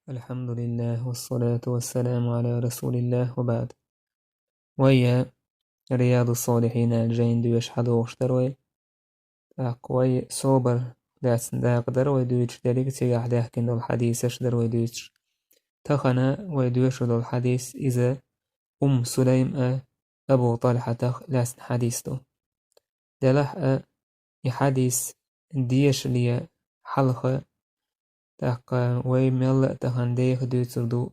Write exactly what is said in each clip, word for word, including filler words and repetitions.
الحمد لله والصلاة والسلام على رسول الله وبعد. Вай Риядус-Солихьин аьлла жайна доьшуш хьадогӀуш дара вай. ТӀаккха вай собар лаьцна дакъа дара вай дуьйцуш деррига, цигахь даьхкина долу хьадисаш дара вай дуьйцуш. Тахана вай доьшур долу хьадис иза Умму Сулайм а, Абу ТӀалхьатах лаьцна хьадис ду. Делахь а и хьадис дешале хьалха, тӀаккха вай мелла а тахана деха дуьйцур ду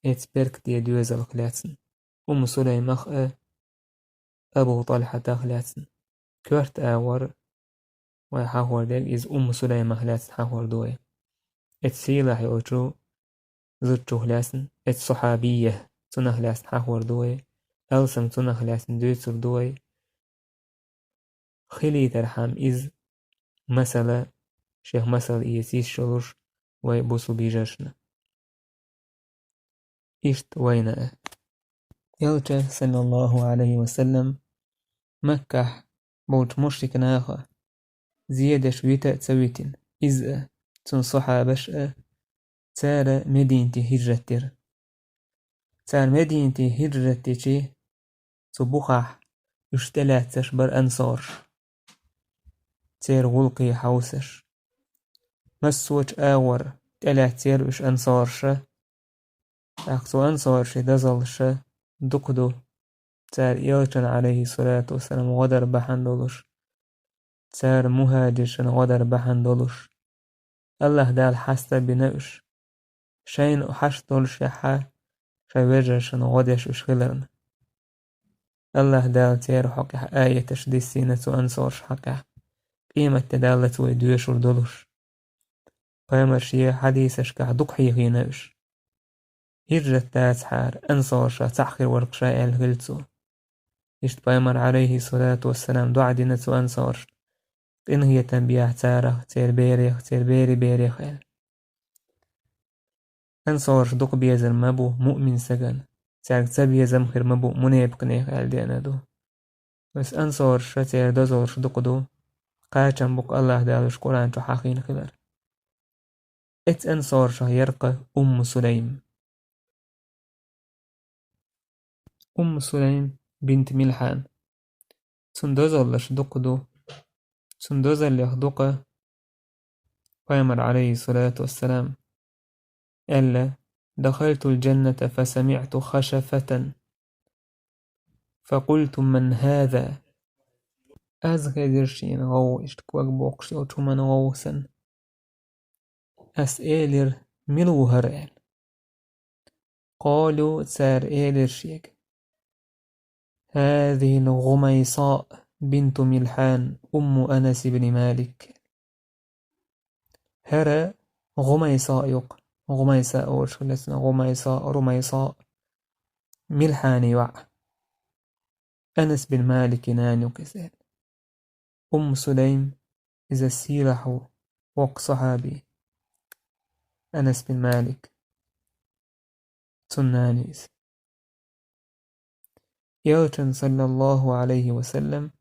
эцу беркате доьзалх лаьцна, Умму Сулаймах а, Абу ТӀалхьатах лаьцна. Коьрта агӀор вай хьахор дерг иза Умму Сулаймах лаьцна хьахор ду вай. Эцу сийлахь йолчу зудчух лаьцна, эцу сахьабиях, цунах лаьцна хьахор ду вай. Алсам цунах лаьцна дуьйцур ду вай. Хилийтархьама иза масала, шех масал эца йиш йолуш вай бусулба йижаршна. Иштта вайна а. Элча, саллаллаху Ӏалайхи ва саллам, Маккахь болчу мушрик наха зе деш вита а ца витина, иза а, цуьнан сахьабаш а, цара Мединате хӀижрат дира. Цара Мединате хӀижрат дичи, цу бухахь уьш тӀелаьцнарш бара ансарш, церан гӀуллакхе хьовсуш. Массочу агӀор тӀелаьцнера уьш ансарша, тӀаккха цу ансаршийн дозаллаша дукха ду, цара Элчанна, Ӏалайхи ссалату вассалам, гӀо дар бахьана долуш, цара мухӀажиршна гӀо дар бахьана долуш. АллахӀ Дала хьаста а бина уьш, шайна хьашт долушехь а, шайн вежаршна гӀо деш уьш хиларна. АллахӀ Дала церан хьокъехь аяташ диссийна цу ансаршна хьокъехь, къематде даллалц вай доьшур долуш. Пайхамара шен хьадисашкахь дукха хьехийна уьш. ХӀижрат дацахьара, ансаршах цхьаъ хир вара-кх ша аьлла хилла цо. Иштта пайхамара, Ӏалайхи ссалату вассалам, доӀа дина цу ансаршна, къинхетам бехьа царах, церан берех, церан берийн берех аьлла. Ансарш дукха безар ма бу муъмин стагана, цаьрга цабезам хир ма бу мунепакънех аьлла деана ду. Аса ансарша, церан дозаллаш дукха ду, кхачам бу-кх АллахӀ Дала уьш Къуръан чу хьахийна хилар. Эцу ансаршах яра-кх Умму Сулайм. Умму Сулайм бинт Милхьан. Цуьнан дозаллаш дукха ду. Цуьнан дозаллех ду-кх, пайхамара, Ӏалайхи ссалату вассалам, аьлла: «دخلت الجنة فسمعت خشفة فقلت: من هذا؟» Аз хезира шена гӀовгӀа, иштта ког боккхуш йолчу хӀуманан гӀовгӀа санна. Ас элира: «Мила ву хӀара?» аьлла. قالوا, цара элира шега: «هذه الغميصاء بنت ملحان أم أنس بن مالك». ХӀара ГӀумайса ю-кх. ГӀумайса олуш хилла цунах, ГӀумайса, Румайса. Милхьана йоӀ. Анас бин Маликан нана ю-кх иза. Умму Сулайм, иза сийлахь ву, воккха сахьаби. Анас бин Малик. Цуьнан нана ю иза. Элчан, саллаллаху Ӏалайхи ва саллам,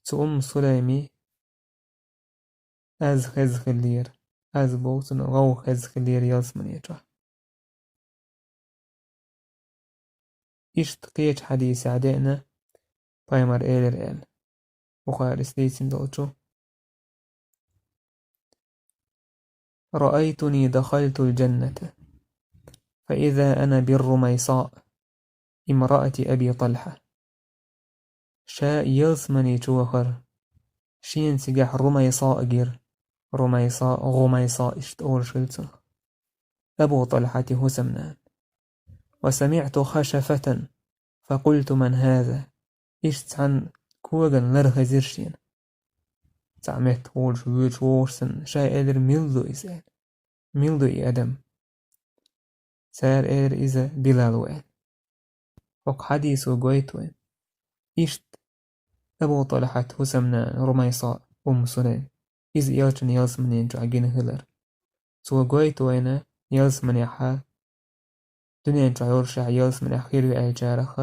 цу Умму Сулайми: «Аз хезна хиллера, аз боху цунах, гӀовгӀа хезна хиллера ялсамане чохь». Иштта кхечу хьадисехь деана, пайхамара элира аьлла, Бухарис дийцина долчу: «رأيتني دخلت الجنة فإذا أنا بالرميصاء امرأة أبي طلحة». Ша ялсамане чу вахара, шена цигахь Румайса а гира, Румайса, ГӀумайса иштта олуш хилла цунах. Абу ТӀалхьатан хӀусамнана. «وسمعت خشفة فقلت: من هذا؟» Иштта цхьана коган лар хезира шена. Цхьа меттахволуш, воьдуш, вогӀуш санна, ша элира: «Мила ду иза?» аьлла. «Мила ду и адам?» Цара элира: «Иза Билал ву», аьлла. ХӀокху хьадисо гойту вайна. Иштта Абу ТӀалхьатан хӀусамнана Румайса, Умму Сулайм, иза элчан ялсаманин чохь гина хилар. Цо гойту вайна ялсаманехьа, дуьнен чохь йолушехь ялсаманехь хир ю аьллачарах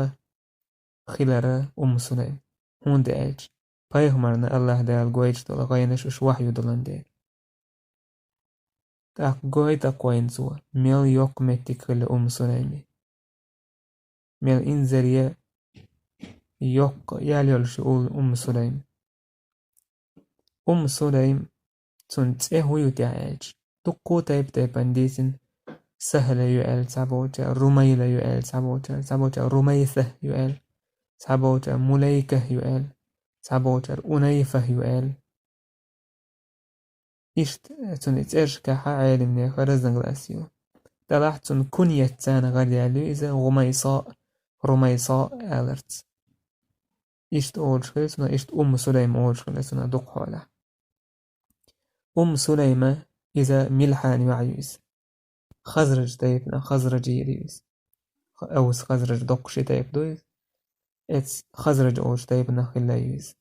хилара Умму Сулайм. ХӀунда аьлча пайхамарна АллахӀ Дала гойтуш долу гӀенаш уьш вахьйу долун дела. ТӀаккха гойту кхойна цо, мел йоккха меттиг хилла Умму Сулайме. Мел инзаре йоккха ял йолуш ю Умму Сулайм. Умму Сулайм, цуьнан цӀе хӀун ю техьа аьлча, дуккха тайп-тайпана дийцина, Сахьла ю аьлла цхьаболчара, Румайла ю аьлла цхьаболчара, цхьаболчара Румайса ю аьлла, цхьаболчара Мулайка ю аьлла, цхьаболчара Унайфа ю аьлла. Иштта цуьнан и цӀерашкахь Ӏелимнехан разногласи ю. Делахь цуьнан куньят царна гӀараяьлла ю иза, ГӀумайсо, Румайсо аларца. Иштта олуш хилла цунах, иштта Умму Сулайм олуш хилла цунах дукха хьолахь. Умму Сулайма иза Милхьана йоӀ ю иза. Хазраж тайпанах, хазражера ю иза. Аус, хазраж доккха ши тайпа ду иза. Эцу хазраж олучу тайпанах хилла ю иза.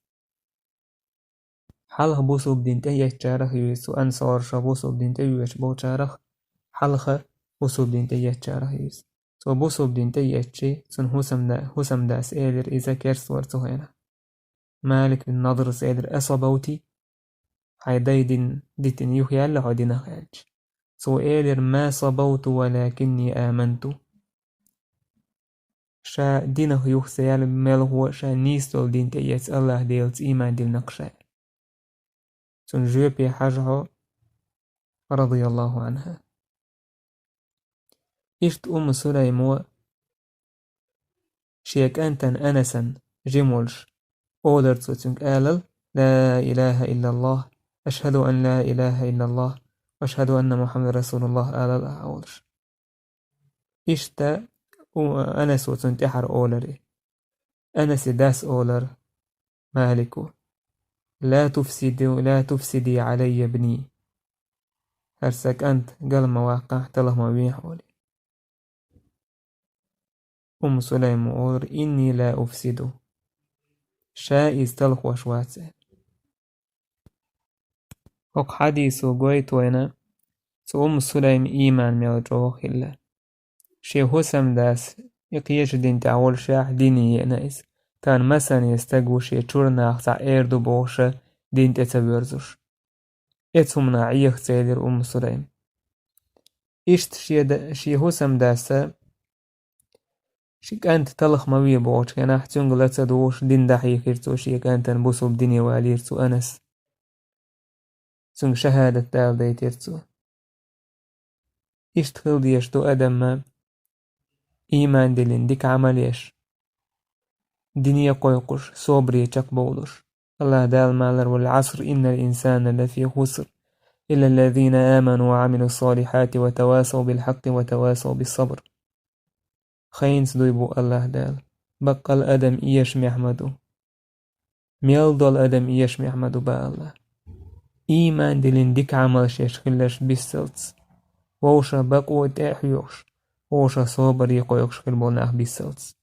Хьалха бусалба дин тӀеэцначарах ю иза цо, ансарша бусалба дин тӀеоьцуш болчарах, хьалха бусалба дин тӀеэцначарах ю иза. Цо бусалба дин тӀеэцчи, цуьнан хӀусамда-, хӀусамдас элира иза керста вара цу хенахь. Малик бин Надрас элира: «Асабавти?» Хьайн дай дин дитина юхаяьлла хьо динах аьлча. Цо элира: «Ма сабавту, валакинни аманту». Ша динах юха ца яьлла мелхо а, ша нийса долу дин тӀеэцна, АллахӀ Делаца ийман диллинарг ша. Цуьнан жоьпе хьажахьо, радияллаху анхӀа. Иштта Умму Сулаймо шен кӀантана Анасан жима волуш, олура цо цуьнга алал: «Ла илаха иллаллах, ашхаду ан ла илаха иллаллах, ва ашхаду анна Мухаммадан расулуллах», алал ахьа олуш. Иштта у-, Анасо цунна тӀаьхьара олура и. Анаси дас олура Малико: «Ла туфсиду, ла туфсиди алайя бни». ХӀара сан кӀант гал ма ваккхахь, талха ма вехьа олий. Умму Сулайма олура: «Инни ла уфсиду». Ша иза талхош вац аьлла. ХӀокху хьадисо гойту вайна, цу Умму Сулайма ийман мел чӀогӀа хилла. Шен хӀусамдас и кхечу дин тӀехь волушехь дине еана иза. Тахана масане стаг ву шен чуьра нах цхьаъ эр ду бохуша дин тӀе ца воьрзуш. Эцу хӀуманах Ӏеха ца елира Умму Сулайм. Иштта шен да-, шен хӀусамдаса ши кӀант талха ма ве бохучу хенахь, цуьнга ла ца дугӀуш, дин дӀахьехира цо шен кӀантана, бусулба дине валийра цу Анас. Цуьнга шахӀадат даладайтира цо. Иштта хила дезаш ду адамма, ийман диллина дика Ӏамал еш, дине кхойкхуш, собаре чекхбовлуш. АллахӀ Дала ма аллара: «Вал Ӏаср, иннал инсана лафи хуср, илла ллазина аману ва Ӏамилу ссалихати ва тавасав бил хьаккъи ва тавасав бис сабр». Хенца дуй бу АллахӀ Дала. Баккъал адам эшамехь ма ду. Мел долу адам эшамехь ма ду, баалла. Ийман диллина дика Ӏамалш еш хилларш бисалц. Вовшах бакъо тӀе а хьоьхуш, вовшах собаре кхойкхуш хир болу нах бисалц.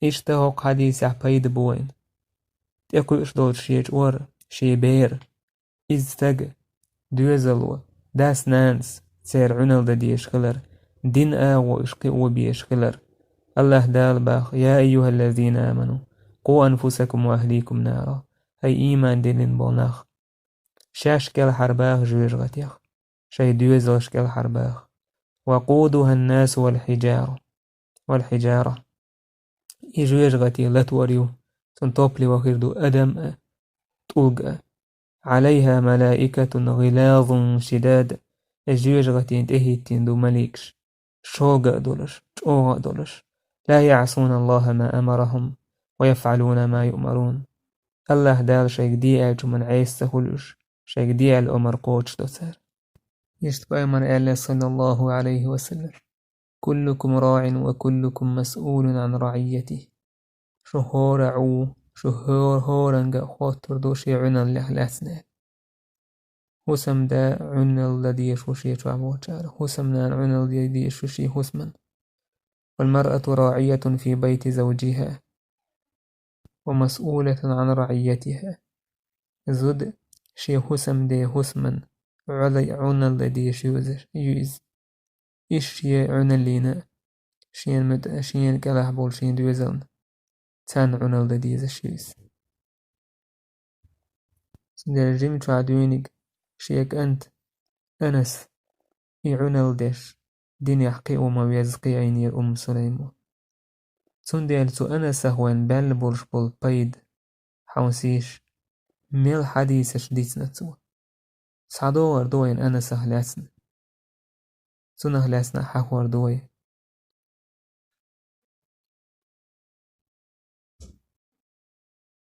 Иштта хӀокху хьадисехь пайда бу вайна. ТӀекхуьуш долчу шен чӀора, шен бера, иза стага, доьзало, дас-нанас церан Ӏуьналла дан дезаш хилар, дин агӀо уьш кхио безаш хилар. АллахӀ Дала баха: «Я айюхаллазина аману, къу анфусакум ва ахликум нара». ХӀай ийман диллина болу нах, шаьш кӀелхьарбаха жоьжахатех, шайн доьзалш кӀелхьарбаха. «Ва къудухан-насу вал хьиджара». Вал хьиджара. И жоьжахати латор ю, цунна топливо хир ду адам а, тӀулг а. «Ӏалайха малаикатун гъилазун шидад». И жоьжахатина тӀехӀиттина ду маликаш, шога а долуш, чӀогӀа а долуш. «Ла яӀсуна Аллаха ма амарахум, ва яфӀалуна ма юъмарун». АллахӀ Дала шайга де аьллачу хӀуманна Ӏеса ца хуьлу уьш, шайга де аьлла омар кхочушдо цара. Иштта пайхамар аьлла, саллаллаху Ӏалайхи ва саллам: «Куллукум раӀин ва куллукум масъулун Ӏан раӀийятихи». Шу хӀора а Ӏу, шу хӀо-, хӀоранга а хоттур ду шен Ӏуьналлех лаьцна. ХӀусамда Ӏуьналла дезаш ву шен чохь болчара, хӀусамнана Ӏуьналла дезаш ву шен хӀусаман. «Вал маръату раӀиятун фи байти завжиха ва масъулатун Ӏан раӀийятиха». Зуда шен хӀусамде хӀусаман Ӏуьналла дезаш ю иза, ю иза. Иштта шен Ӏуьналлина, шена муьтӀа, шена кӀелахь болу шен доьзална, царна Ӏуьналла дан дезаш ю иза. Цундела жима чохь дуьйниг шен кӀант Анас, и Ӏуналла деш, динехь кхио ма везза кхиийнера Умму Сулаймо. Цундела цу Анасах вайна баьлла болуш болу пайда, хьовсийша, мел хьадисаш дийцина цо. СхьадогӀур ду вайна Анасах лаьцна. Цунах лаьцна хьахор ду вай.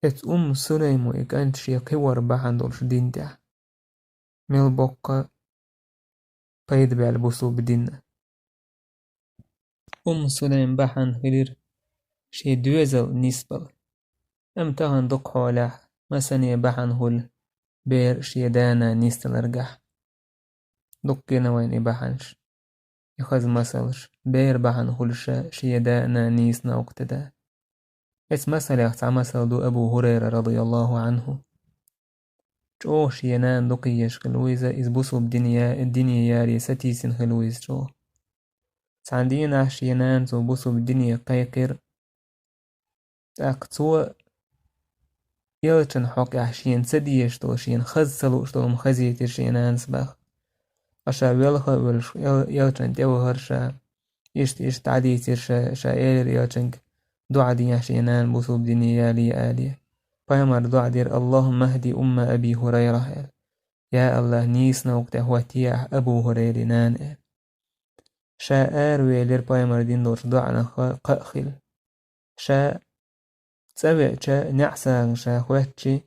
Эцу Умму Сулаймо и кӀант шен кхиор бахьана долуш дин тӀехь мел боккха пайда баьлла бусулба динна. Умму Сулайм бахьана хилира шен доьзал нисбала. Амма тахана дукха хьолехь масане бахьана хуьлу бер шен да-нана нисдаларгахь. Дукха гина вайна и бахьанаш, и хаза масалш, бер бахьана хуьлуш шен да-нана нийса новкъа тӀе да. Эцу масалех цхьа масал ду Абу Хурайра, радияллаху Ӏанху. ЧӀогӀа шен нана дукха езаш хилла ву иза, иза бусулба дине я-, дине яре сатийсина хилла ву иза чӀогӀа. Цхьана дийнахь шен нана цо бусулба дине кхайкхира. ТӀаккха цо элчан хьокъехь шена ца дезаш долу, шена хаза ца лууш долу хӀума хазийтира шен нанас боху. Ткъа ша велха а воьлуш, эл-, элчан тӀе вахара ша, иштта-иштта дӀадийцира ша, ша элира элчанга, доӀа дехьа шен нана бусулба дине яле, алий. Пайхамар доӀа дира: «Аллахумма хӀди умма Аби Хурайра», – аьлла. «Я АллахӀ, нийса новкъа тӀе хӀоттае ахь Абу Хурайрин нана», – аьлла. Ша аравелира пайхамар дина долчу доӀанах кхаъ хилла. Ша цӀа веача, неӀ сагӀина ша хоьттича,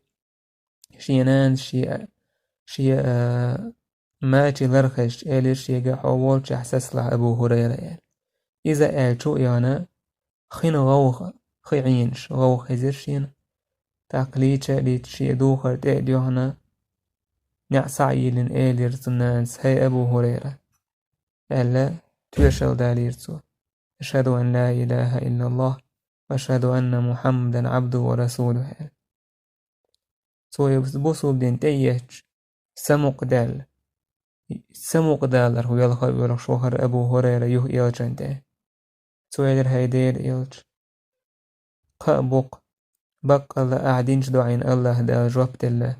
шен нанас шен, шен, а, мача лар хезча, элира шега: «Хьо волчохь сацалахь, Абу Хурайра», – аьлла. Иза аьллачу а яхана, хин гӀовгӀа, хи Ӏийнаш, гӀовгӀа хезира шена. ТӀаккха лийча а лийча, шен духар тӀе а доьхна, неӀ схьа а йиллина, элира цу нанас: «ХӀай, Абу Хурайра», – аьлла, тоьшалла далийра цо: «АшхӀаду ан ла илахӀа иллаллахӀ ва ашхӀаду анна Мухьаммадан Ӏабдуху ва расулухӀу», – аьлла. Цо и бусулба дин тӀеэцча, самукъадаьлла, самукъадаларх велха а воьлхуш вахара Абу Хурайра юха элчан тӀе. Цо элира: «ХӀай Делан элча, кхаъ бу-кх, баккъалла ахь динчу доӀина АллахӀ Дала жоп делла,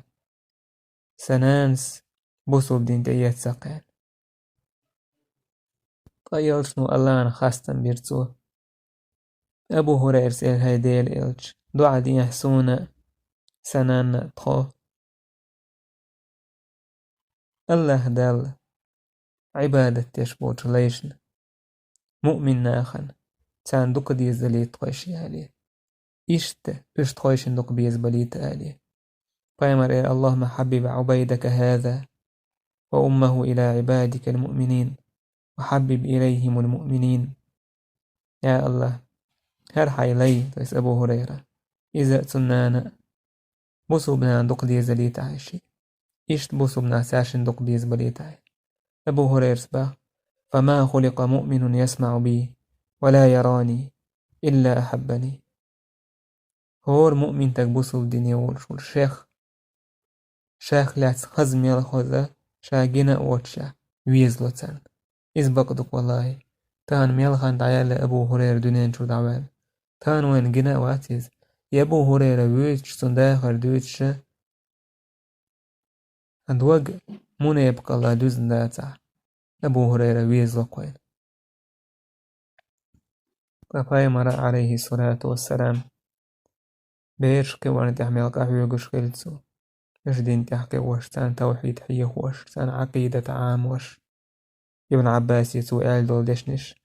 сан нанас бусулба дин тӀеэцна-кх», – аьлла. Ткъа элчано АллахӀана хастам бира цо. Абу Хурайрас элира: «ХӀай Делан элча, доӀа дехьа суна а, сан нанна а тхо». АллахӀ Далла Ӏибадат деш болчу лайшна, муъмин нахана, царна дукха деза далийта тхойша, алий. Иштта уьш тхойшинна дукха беза балийта, алий. Пайхамар элира: «Аллахумма хьаббиб Ӏубайдака хӀаза ва уммахӀу ила Ӏибадикал муъминин, ва хьаббиб илайхӀимул муъминин». Я АллахӀ, хӀара хьайн лай, то есть Абу Хурайра, иза а, цуьнан нана а, бусулба нахана дукха деза далийта ахь шиъ. Иштта бусулба нах цаьршинна дукха беза балийта ахь. Абу Хурайрас боху: «Фама хуликъа муъминун ясмаӀу би ва ла ярани, илла ахьаббани». ХӀора муъмин стаг бусулба дине волуш волу шех, шех лаьцна хаза мел хаза, ша гина а воццушехь, везало царна. Иза бакъ ду-кх, валлахӀи. Тахана мел хан дӀаяьлла Абу Хурайра дуьнен чуьра дӀаваьлла. Тахана вайна гина а вац иза. И Абу Хурайра вуьйцуш, цуьнан дахар дуьйцуш, сан дог мунепакъалла дуьзна дацахь, Абу Хурайра везало-кх вайна. Ткъа пайхамара, Ӏалайхиссалату вассалам, бераш кхиорна тӀехь мел къахьоьгуш хилла цо. Уьш дин тӀехь кхиош, царна тавхьид хьехош, царна Ӏакъидат Ӏамош. Ибн Ӏаббасе цо аьлла долу дешнаш,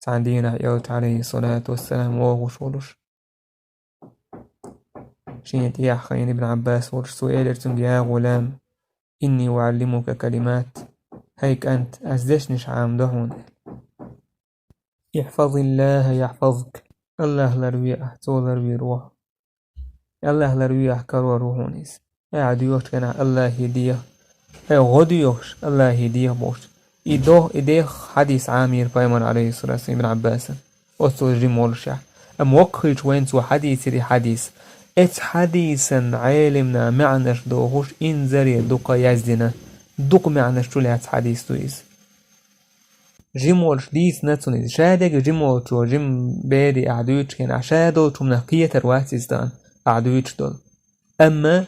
цхьана дийнахь элча, Ӏалайхиссалату вассалам, вогӀуш волуш, шена тӀехь хиъна Ибн Ӏаббас волуш, цо элира цуьнга: «Я гӀулам, инни уӀаллимука калимат, хӀай кӀант, ас дешнаш Ӏамадо хьуна». «ИхьфазиллахӀа яхьфазк». АллахӀ ларве ахь, цо ларвийр ву хьо. АллахӀ ларве ахь, карор ву хьуна иза. Ахь доьхучу хенахь АллахӀе деха. Ахь гӀо доьхуш, АллахӀе деха бохуш. И дох-, и деха хьадис Ӏамийра пайхамар, Ӏалайхиссалату вассалам, Ибн Ӏаббасан. Оццул жима волушехь. Амма воккха хилча вайна цо хьадийцира и хьадис. Эцу хьадисан Ӏелимна маьӀнаш дохуш, инзаре дукха яздина. Дукха маьӀнаш чулаьцна хьадис ду иза. Жима волуш дийцина цунна иза. Ша дерг жима волчо, жима бере ахь дуьйцучу хенахь, ша долчу хӀуманах кхетар вац иза тахана, ахь дуьйцуш долу. Амма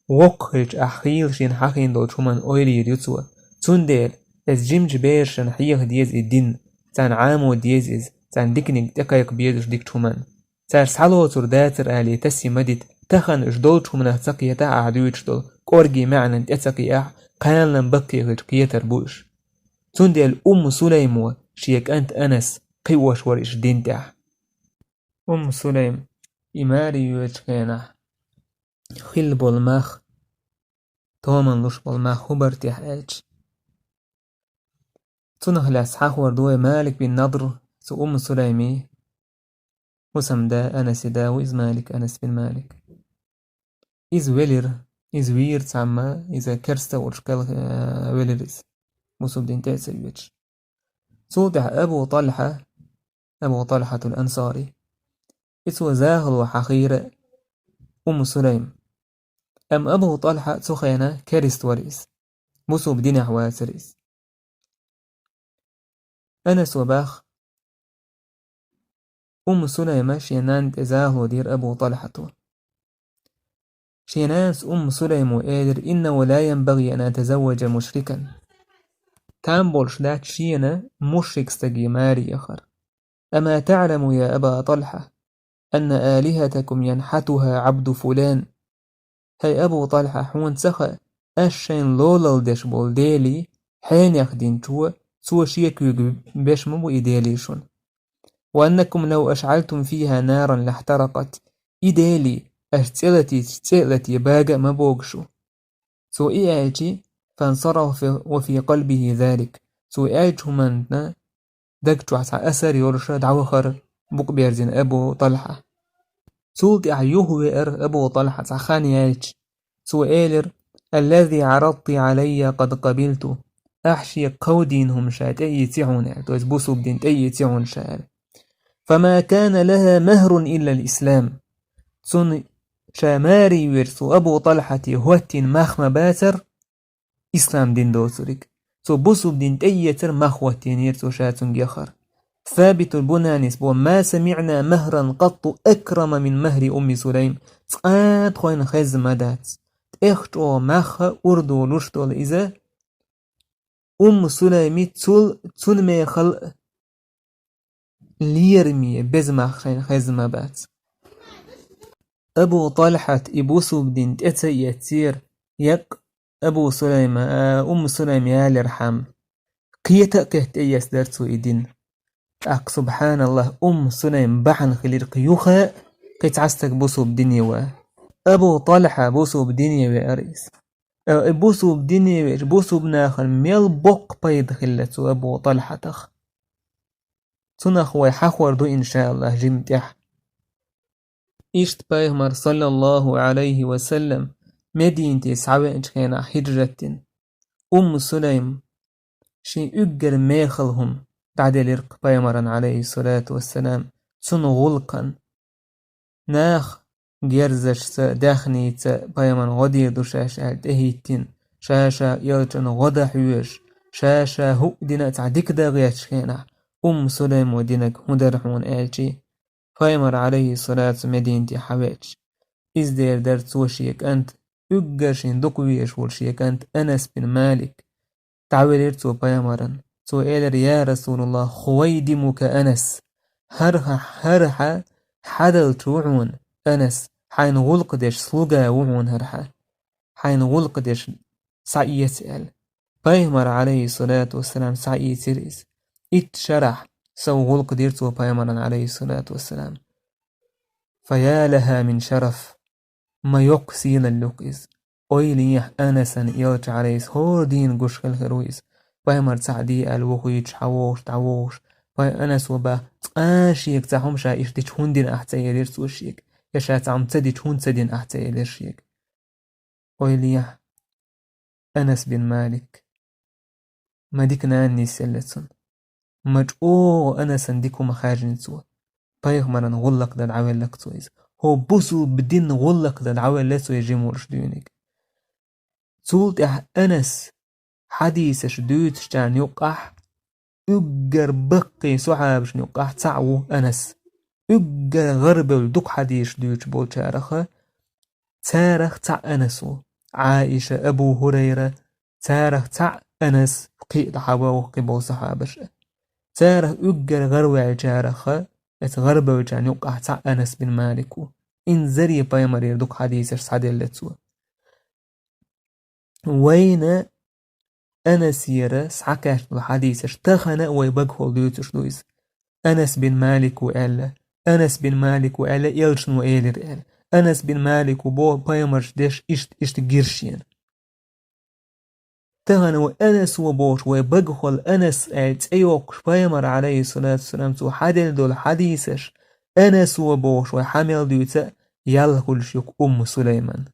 воккха хилча, ахь хийла шена хьахийна долчу хӀуманна ойла йийр ю цо. Цундела, эс жимчу берашна хьеха деза и дин, царна Ӏамо деза иза, царна диканиг тӀекхайкха беза уьш дикачу хӀуманна. Цара схьалоцур дацара алий, тасси ма дита, тахана уьш долчу хӀуманах ца кхетахь, ахь дуьйцуш долу кӀорге маьӀнан тӀе ца кхиахь, кханалан баккхий хилча кхетар бу уьш. Цундела Умму Сулаймо шен кӀант Анас кхиош вара иша дин тӀехь. Умму Сулайм, и маре йоьдучу хенахь хилла болу мах, томан луш болу мах хӀун бара техьа аьлча, цунах лаьцна хьахор ду вай Малик бин Надр, цу Умму Сулайми хӀусамда, Анаси да ву иза Малик, Анас бин Малик. Иза велира, иза вийра цхьамма, иза керста а волуш кел-, э, велира иза. Бусулба дин тӀе а ца оьцуш. Цул тӀаьхьа Абу ТӀалхьа, Абу ТӀалхьатул Ансари, и цо захало хьахийра Умму Сулайм. Амма Абу ТӀалхьа цу хенахь керста вара иза. Бусулба динехь вацара иза. Анасо баха, Умму Сулайма шен нанна тӀе захало дира Абу ТӀалхьато. Шен нанас Умму Сулаймо элира: «إنه لا ينبغي أن أتزوج مشركا». Там болуш дац шена мушрик стаге маре яхар. «أما تعلم يا أبا طلحة أن آلهتكم ينحتها عبد فلان؟» ХӀай Абу ТӀалхьа, хьуна ца хаьа, аш шайна лолалла деш болу дели, хьенех динчо, цо шен куьйга беш ма бу и дели шуна. «وأنكم لو أشعلتم فيها نارا لاحترقت». И дели, аш цӀе латийча, цӀе а латий, бага а ма богу шу. Цо и аьлчи, «فانصرف وفي قلبه ذلك». Цо аьллачу хӀуманна даг чохь цхьа асар йолуш дӀавахара букъ берзина Абу ТӀалхьа. Цул тӀаьхьа юха веара Абу ТӀалхьа цхьа хан яьлча. Цо элира: «الذي عرضت علي قد قبلت». Ахь шега кховдийна хӀума ша тӀеийци хьуна аьлла, то есть бусулба дин тӀеийци хьуна ша аьлла. «فما كان لها مهر إلا الإسلام». Цунна ша маре йоьдуш цу Абу ТӀалхьате хӀоттийна мах ма бацара, ислам дин доцург. Цо бусулба дин тӀеэцар мах хӀоттийнера цо ша цуьнга яхар. Сабитул Бунанис бо: «ما سمعنا مهرا قط أكرم من مهر أم سليم». Цкъа а тхойна хезна ма дац тӀех чӀогӀа мах а урдо луш долу иза, Умму Сулайми цул, цуьнан мехал а лераме беза мах шайна хезна ма бац. Абу ТӀалхьат и бусулба дин тӀе ца эццера, яккха Абу Сулайма, а, Умму Сулайма ялархьама, кхета а кхетта тӀеэцна дара цо и дин. ТӀаккха, субхьаналлахӀ, Умму Сулайма бахьана хилира кхин юха а кхин цхьа стаг бусулба дине ван. Абу ТӀалхьа бусулба дине веара иза. Э, и бусулба дине веача, бусулба нахана мел боккха пайда хилла цу Абу ТӀалхьатах. Цунах вай хьахор ду, иншааллахӀ, жимма тӀехь. Иштта пайхамар, саллаллахӀу Ӏалайхи ва саллам, Мединате схьавеанчу хенахь хӀиджрат дина, Умму Сулайма шен уггар мехала хӀума дӀаделира пайхамарна, Ӏалайхиссалату вассалам, цуьнан гӀуллакхана. Нах герзашца, даьхница пайхамарна гӀо дийр ду шаьш аьлла тӀехӀиттина, ша-ша элчанна гӀо дан хьоьжуш, ша-ша хӀуъа дина а цхьа дика дан гӀертачу хенахь, Умму Сулаймо динарг хӀун дара хьуна аьлчи, пайхамар, Ӏалайхиссалату, Мединате хьавеача, иза дер дара цо шен кӀант, уггар шен дукха везаш волу шен кӀант Анас бин Малик. ДӀавелира цо пайхамарна. Цо элира: «Я РасулаллахӀ, хӀувайдимука Анас, хӀара хьан, хӀара хьан хьадалча ву хьуна Анас, хьайна гӀуллакх деш слуга ву хьуна хӀара хьан, хьайна гӀуллакх деш схьаэца», — аьлла. Пайхамар, Ӏалайхиссалату вассалам, схьаийцира иза. Итт шарахь сов гӀуллакх дира цо пайхамарна, Ӏалайхиссалату вассалам. Фа я лаха мин шараф! Ма йоккха сийлалла ю-кх иза. Ойла ехьа Анасан, элча, Ӏалайхи, хӀора дийна гуш хилла хир ву иза. Пайхамар цхьаъ де аьлла вухуьйтуш, хьан вогӀуш, дӀавогӀуш. Пай-, Анас ва бах, цкъа шега цхьа хӀума ша иштта дича хӀунда дина ахь ца элира цо шега. Я ша цхьа хӀума ца дича хӀунда ца дина ахь ца элира шега. Ойла ехьа Анас бин Малик. Ма дика нана нисъелла цунна. Ма чӀогӀа Анасан дика хӀума хаьржина цо. Пайхамаран гӀуллакх дан дӀавелларг цо иза. ХӀо бусулба дин гӀуллакх дан дӀавелла цо и жима волуш дуьйниг. Цул тӀаьхьа Анас хьадисаш дуьйцучарна юккъахь, уггар баккхий сахьабашна юккъахь цхьаъ ву Анас. Уггар гӀарабевлла дукха хьадисаш дуьйцуш болчараха, царах цхьаъ Анас ву. Ӏаиша, Абу ХӀурайра, царах цхьаъ Анас, кхин а дӀахьа боху кхин болу сахьабаш а. Царах уггар гӀараваьллачарах, эца гӀарабевллачарна юккъахь цхьаъ Анас бин Малик ву. Инзаре пайхамарера дукха хьадийсаш схьаделла цо. Вайна Анасера схьакхаьчна долу хьадийсаш тахана а вай багахула дуьйцуш ду иза. Анас бин Малик ву аьлла, Анас бин Малик ву аьлла, элчано элира аьлла. Анас бин Малик ву боху пайхамарш деш иштта, иштта гира шена. Тахана вай Анас ву бохуш, вай багахула Анас аьлла цӀе йоккхуш пайхамар, алейхиссалату вассалам, цо хьаделла долу хьадийсаш, Анас ву бохуш, вай хьан мел дуьйцу а, ял хуьлуш ю-кх Умму Сулайман.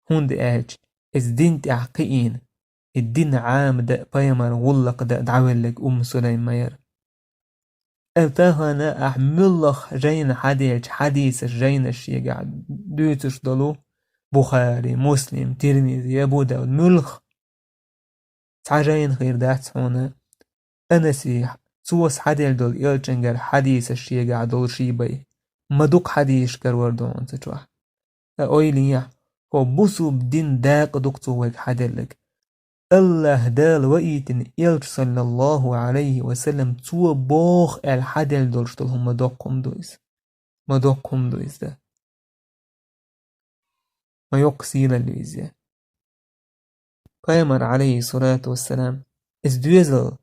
ХӀунда аьлча иза дин тӀехь кхиийна, и дин Ӏамадан а, пайхамар гӀуллакх дан а дӀавелларг Умму Сулайма яра. Амма тахана ахь муьлхха жайна хьаделлачу хьадийсаш, жайнаш шегахь дуьйцуш долу Бухари, Муслим, Тирмизи, Абу Давуд, муьлхха цхьа жайна хир дац хьуна, Анасе, цо схьаделла долу элчангара хьадийсаш шегахь долу ший бай. Ма дукха хьадийсаш карор ду хьуна цу чохь. Ткъа ойла е, хӀо бусулба дин дакъа ду-кх цо вайга хьаделларг. Аллаха Дала ваийтина элча, саллаллаху алейхи ва саллам, цо боху аьлла хьаделла долуш долу хӀума ма доккха хӀума ду иза. Ма доккха хӀума ду иза. Ма йоккха сийлалла ю иза. Пайхамар, алейхиссалату вассалам, иза доьзал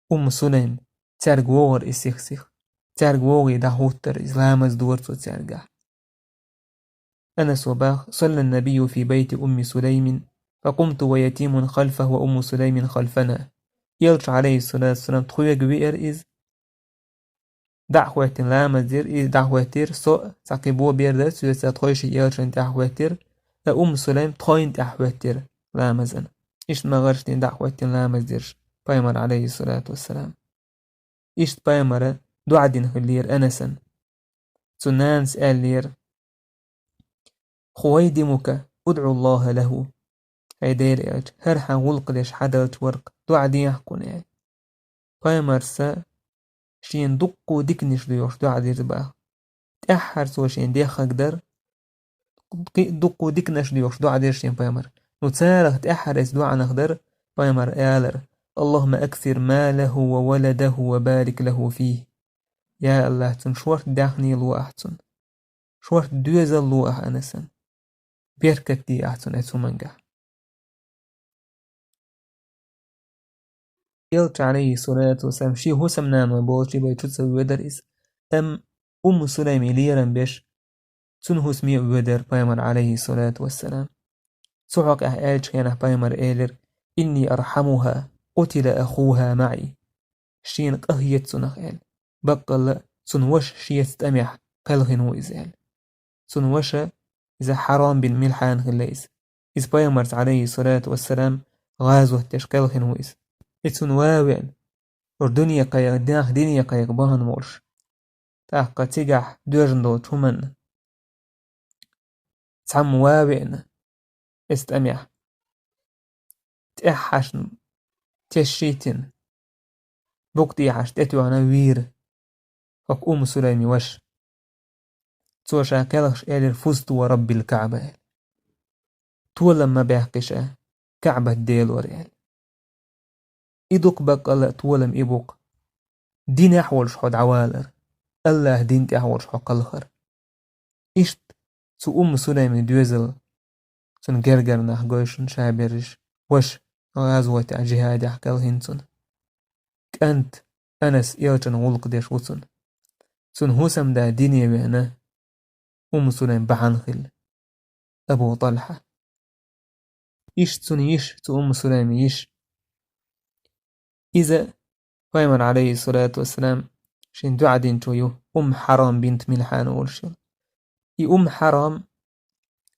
Умму Сулайм, цаьрга вогӀура иза сих-сиха. Цаьрга вогӀий дӀахӀуттура иза, ламаз дора цо цаьргахь. Анаса боху: «صلى النبي في بيت أم سليم، فقمت ويتيم خلفه وأم سليم خلفنا». Элча, алейхиссалату вассалам, тхоьга веара иза. ДӀа а хӀоьттина ламаз дира, иза дӀахӀоьттира, со а, цхьа кхин бо бер дара, соьца тхойшиъ элчанна тӀаьхьахӀоьттира, ткъа Умму Сулайм тхойна тӀаьхьахӀоьттира ламазана. Иштта ма гӀарш дина дӀахӀоьттина ламаз дира пайхамар, алейхиссалату вассалам. Иштта пайхамара доӀа дина хиллера Анасан. Цу нанас аьллера: «خويدمك، ادع الله له». ХӀай Делан элча, хӀара хьан гӀуллакх деш хьадалча вара-кх, доӀа дехьа кхунна, аьлла. Пайхамарса шена дуккха диканаш доьхуш доӀа дира боху. ТӀаьххьара цо шена дехнарг дара, кхин а дуккха диканаш доьхуш доӀа дира шена пайхамар. Ну, царах тӀаьххьара эцу доӀанах дара, пайхамар аьлар: «اللهم أكثر ماله وولده وبارك له فيه». Я Аллах, цунна шорта даьхни ло ахь цунна. Шорта доьзал ло ахь Анасан. Беркат де ахь цунна эцу хӀумангахь. Элча, алейхиссалату вассалам, шен хӀусамнаной болчу бай чу ца воьдура иза. Амма Умму Сулайме лерам беш, цуьнан хӀусаме а воьдура пайхамар, алейхиссалату вассалам. Цу хьокъехь аьллачу хенахь пайхамар элира: «إني أرحمها، قتل أخوها معي». Шена къахета цунах аьлла. Баккъалла а цуьнан ваша шеца тӀамехь кхелхина ву иза аьлла. Цуьнан ваша иза Хьарам бин Милхьан хилла иза. Иза пайхамарца, алейхиссалату вассалам, гӀазот деш кхелхина ву иза. И цунна ва а веана, уьш дуьне кхайкха, нах дуьне кхайкха бахана волуш. ТӀаккха цигахь доьжна долчу хӀуманна цхьамма ва а веана, эцу тӀамехь, тӀаьххьашна тешшийтина, букъ тӀехьашна тӀетоьхна вийра хӀокху Умму Сулайми ваша. Цо ша кхелхаш элира: «فزت ورب الكعبة», аьлла. Толам ма баьккхи ша, КаӀбат Делора, аьлла. И дукха баккъалла а толам и бу-кх. Динехь волуш хьо дӀавалар, Аллаха дин тӀехь волуш хьо кхалхар. Иштта цу Умму Сулаймин доьзал, цуьнан гергара нах, гой шуна, ша берриш, ваша гӀазотехь, жихӀадехь кхелхина цунна. КӀант Анас элчанан гӀуллакх деш ву цуьнан. Цуьнан хӀусамда дине веана, Умму Сулайм бахьана хилла. Абу ТӀалхьа. Иштта цуьнан йиша, цу Умму Сулаймин йиша. Иза пайхамар, алейхиссалату вассалам, шена доӀа динчо ю, Умму Хьарам бинт Милхьана волуш йолу. И Умму Хьарам,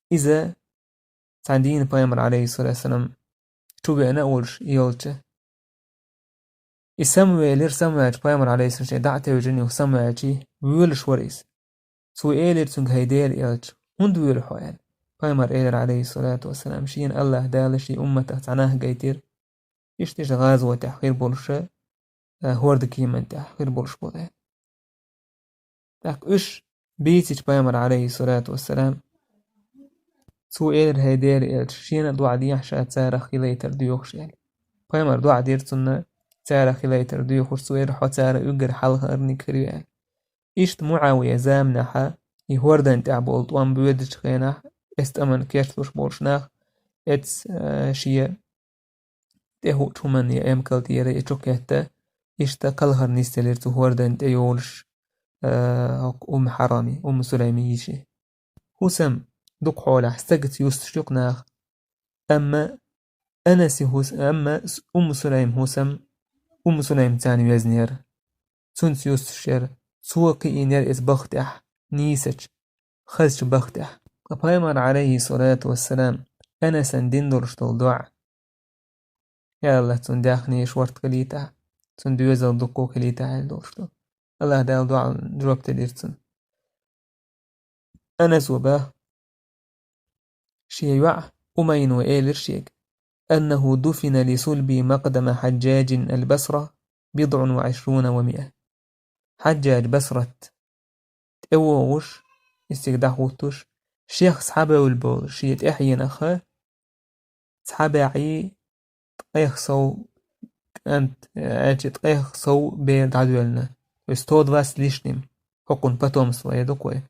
иза цхьана дийна пайхамар, алейхиссалату вассалам, чу веана а волуш йолча. И самавелира, самаваьлча пайхамар, алейхиссалам, шен дӀа а тевжина, юха самаваьлчий, воьлуш вара иза. Цо элира цуьнга: «ХӀай Делан элча, хӀунда воьлу хьо?» аьлла. Пайхамар элира, алейхиссалату вассалам, шена Аллаха Дала шен умматах цхьа нах гайтира, иштта-иштта гӀазотехь хир болуша, а, хӀордкеман тӀехь хир болуш болу аьлла. ТӀаккха уьш бийцича пайхамар, алейхиссалату вассалам, цо элира: «ХӀай Делан элча, шена а доӀа дехьа ша царах хилийтар доьхуш», аьлла. Пайхамар дуӀа дира цунна, царах хилайтар дуьйхуш цо эр хьо цара уггар хьалхарниг хир ву аьлла. Иштта МуӀавия заманахьа, и хӀордан тӀехь болу тӀом боьдучу хенахь, эс тӀаман кечлуш болуш нах, эц, а, шен тӀехуучу хӀуманна я эмкал тӀера я чу кхетта, иштта кхалхар нисделира цу хӀордан тӀе йолуш, а, хӀокху Умму Хьарами, Умму Сулайми йише. ХӀусам дукха хьолахь стагаца юстуш ю-кх нах. Амма Анаси хӀус-, амма с-, Умму Сулайм хӀусам, Умму Сулайм царна везнера. Цунца юстуш яра, цо кхиийнера иза баха тӀехь, нийсачу, хазачу баха тӀехь. Ткъа Пайхамар, алейхиссалату вассалам, Анасан дина долуш долу дуӀа. Я АллахӀ, цунна даьхни шорта хилийтахь, цунна доьзал дуккха хилийтахь аьлла долуш ду. АллахӀ Дала дуӀа жоп делира цунна. Анасо баха, шен йоӀ Умайно элира шега: «أنه دفن لصلبي مقدم حجاج البصرة بضع وعشرون ومائة». Хьаджжадж Басрат тӀевогӀуш, иза цига дӀахӀуттуш, шех схьабевлла болу шен тӀаьхьенах цхьа бӀе ткъех сов кӀант, аьлча ткъех сов бер дӀадоьллина. То есть сто двадцать с лишним, хӀокхун потомство я ду-кх вай,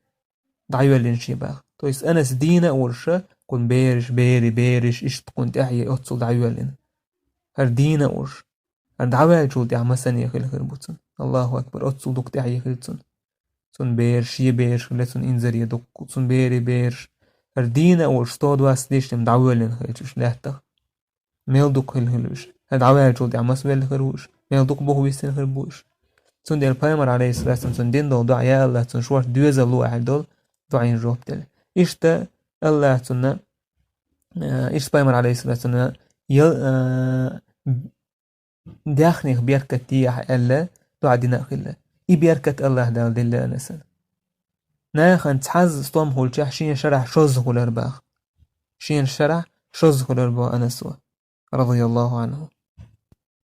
дӀайоьллина шен баха. То есть Анас дийна а волуша, кхун бераш, бери, бераш, иштта кхун тӀаьхье оццул дӀайоьллина. ХӀара дийна а волуш. ХӀара дӀаваьллачул тӀаьхьа масане хила хир бу цунна. Аллаху акбар, оццул дукха тӀаьхье хила цунна. Цунна бераш, шен бераш хила цунна инзаре дуккха, цунна бери бераш. ХӀара дийна а волуш, сто двадцать с лишним дӀавоьллина хилча уьш лаьттах. Мел дукха хила хила уьш. ХӀара дӀаваьллачул тӀаьхьа маса велла хир ву уьш. Мел дукха бух виссина хир бу уьш. Цундела Пайхамар, алейхиссалату вассалам, цунна дина долу дуӀа, я АллахӀ, цунна шорта доьзал ло аьлла долу дуӀин жоп делла. Иштта АллахӀ цунна, э, иштта Пайхамар, алейхиссалату вассалам, ял-, э, даьхних беркат дехьа аьлла, дуӀа дина а хилла. И беркат АллахӀ Дала делла Анасан. Нахана цхьазза стом хуьлучехь шен шарахь шозза хуьлар баха. Шен шарахь шозза хуьлар бо Анасо, радияллаху анху.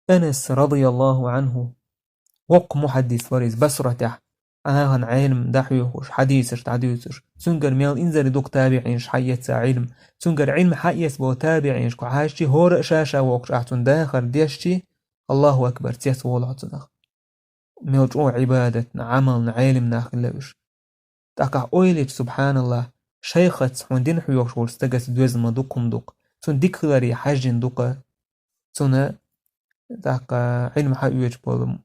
Анас, радияллаху анху, воккха мухьаддис вара иза Басратехь, нахана Ӏилма дӀахьоьхуш, хьадисаш дӀадуьйцуш. Цуьнгара мел инзаре дукха табиӀинаш хьаэца Ӏилма. Цуьнгара Ӏилма хьаэца болу табиӀинашка хьаьжчи, хӀора а ша-ша воккхуш ахь цунна дахар дешчи, Аллаху акбар, цец волу хьо цунах. Мел чӀогӀа Ӏибадатна, Ӏамална, Ӏелимнах хилла уьш. ТӀаккха ахь ойла йича, субхьаналлахӀ, шайхаца хьуна дина хьоьхуш волчу стагаца доьзна ма дукха хӀума ду-кх. Цунна дика хиларе хьаьжжина ду-кх. Цунна тӀаккха Ӏилма хьаоьцуш болу,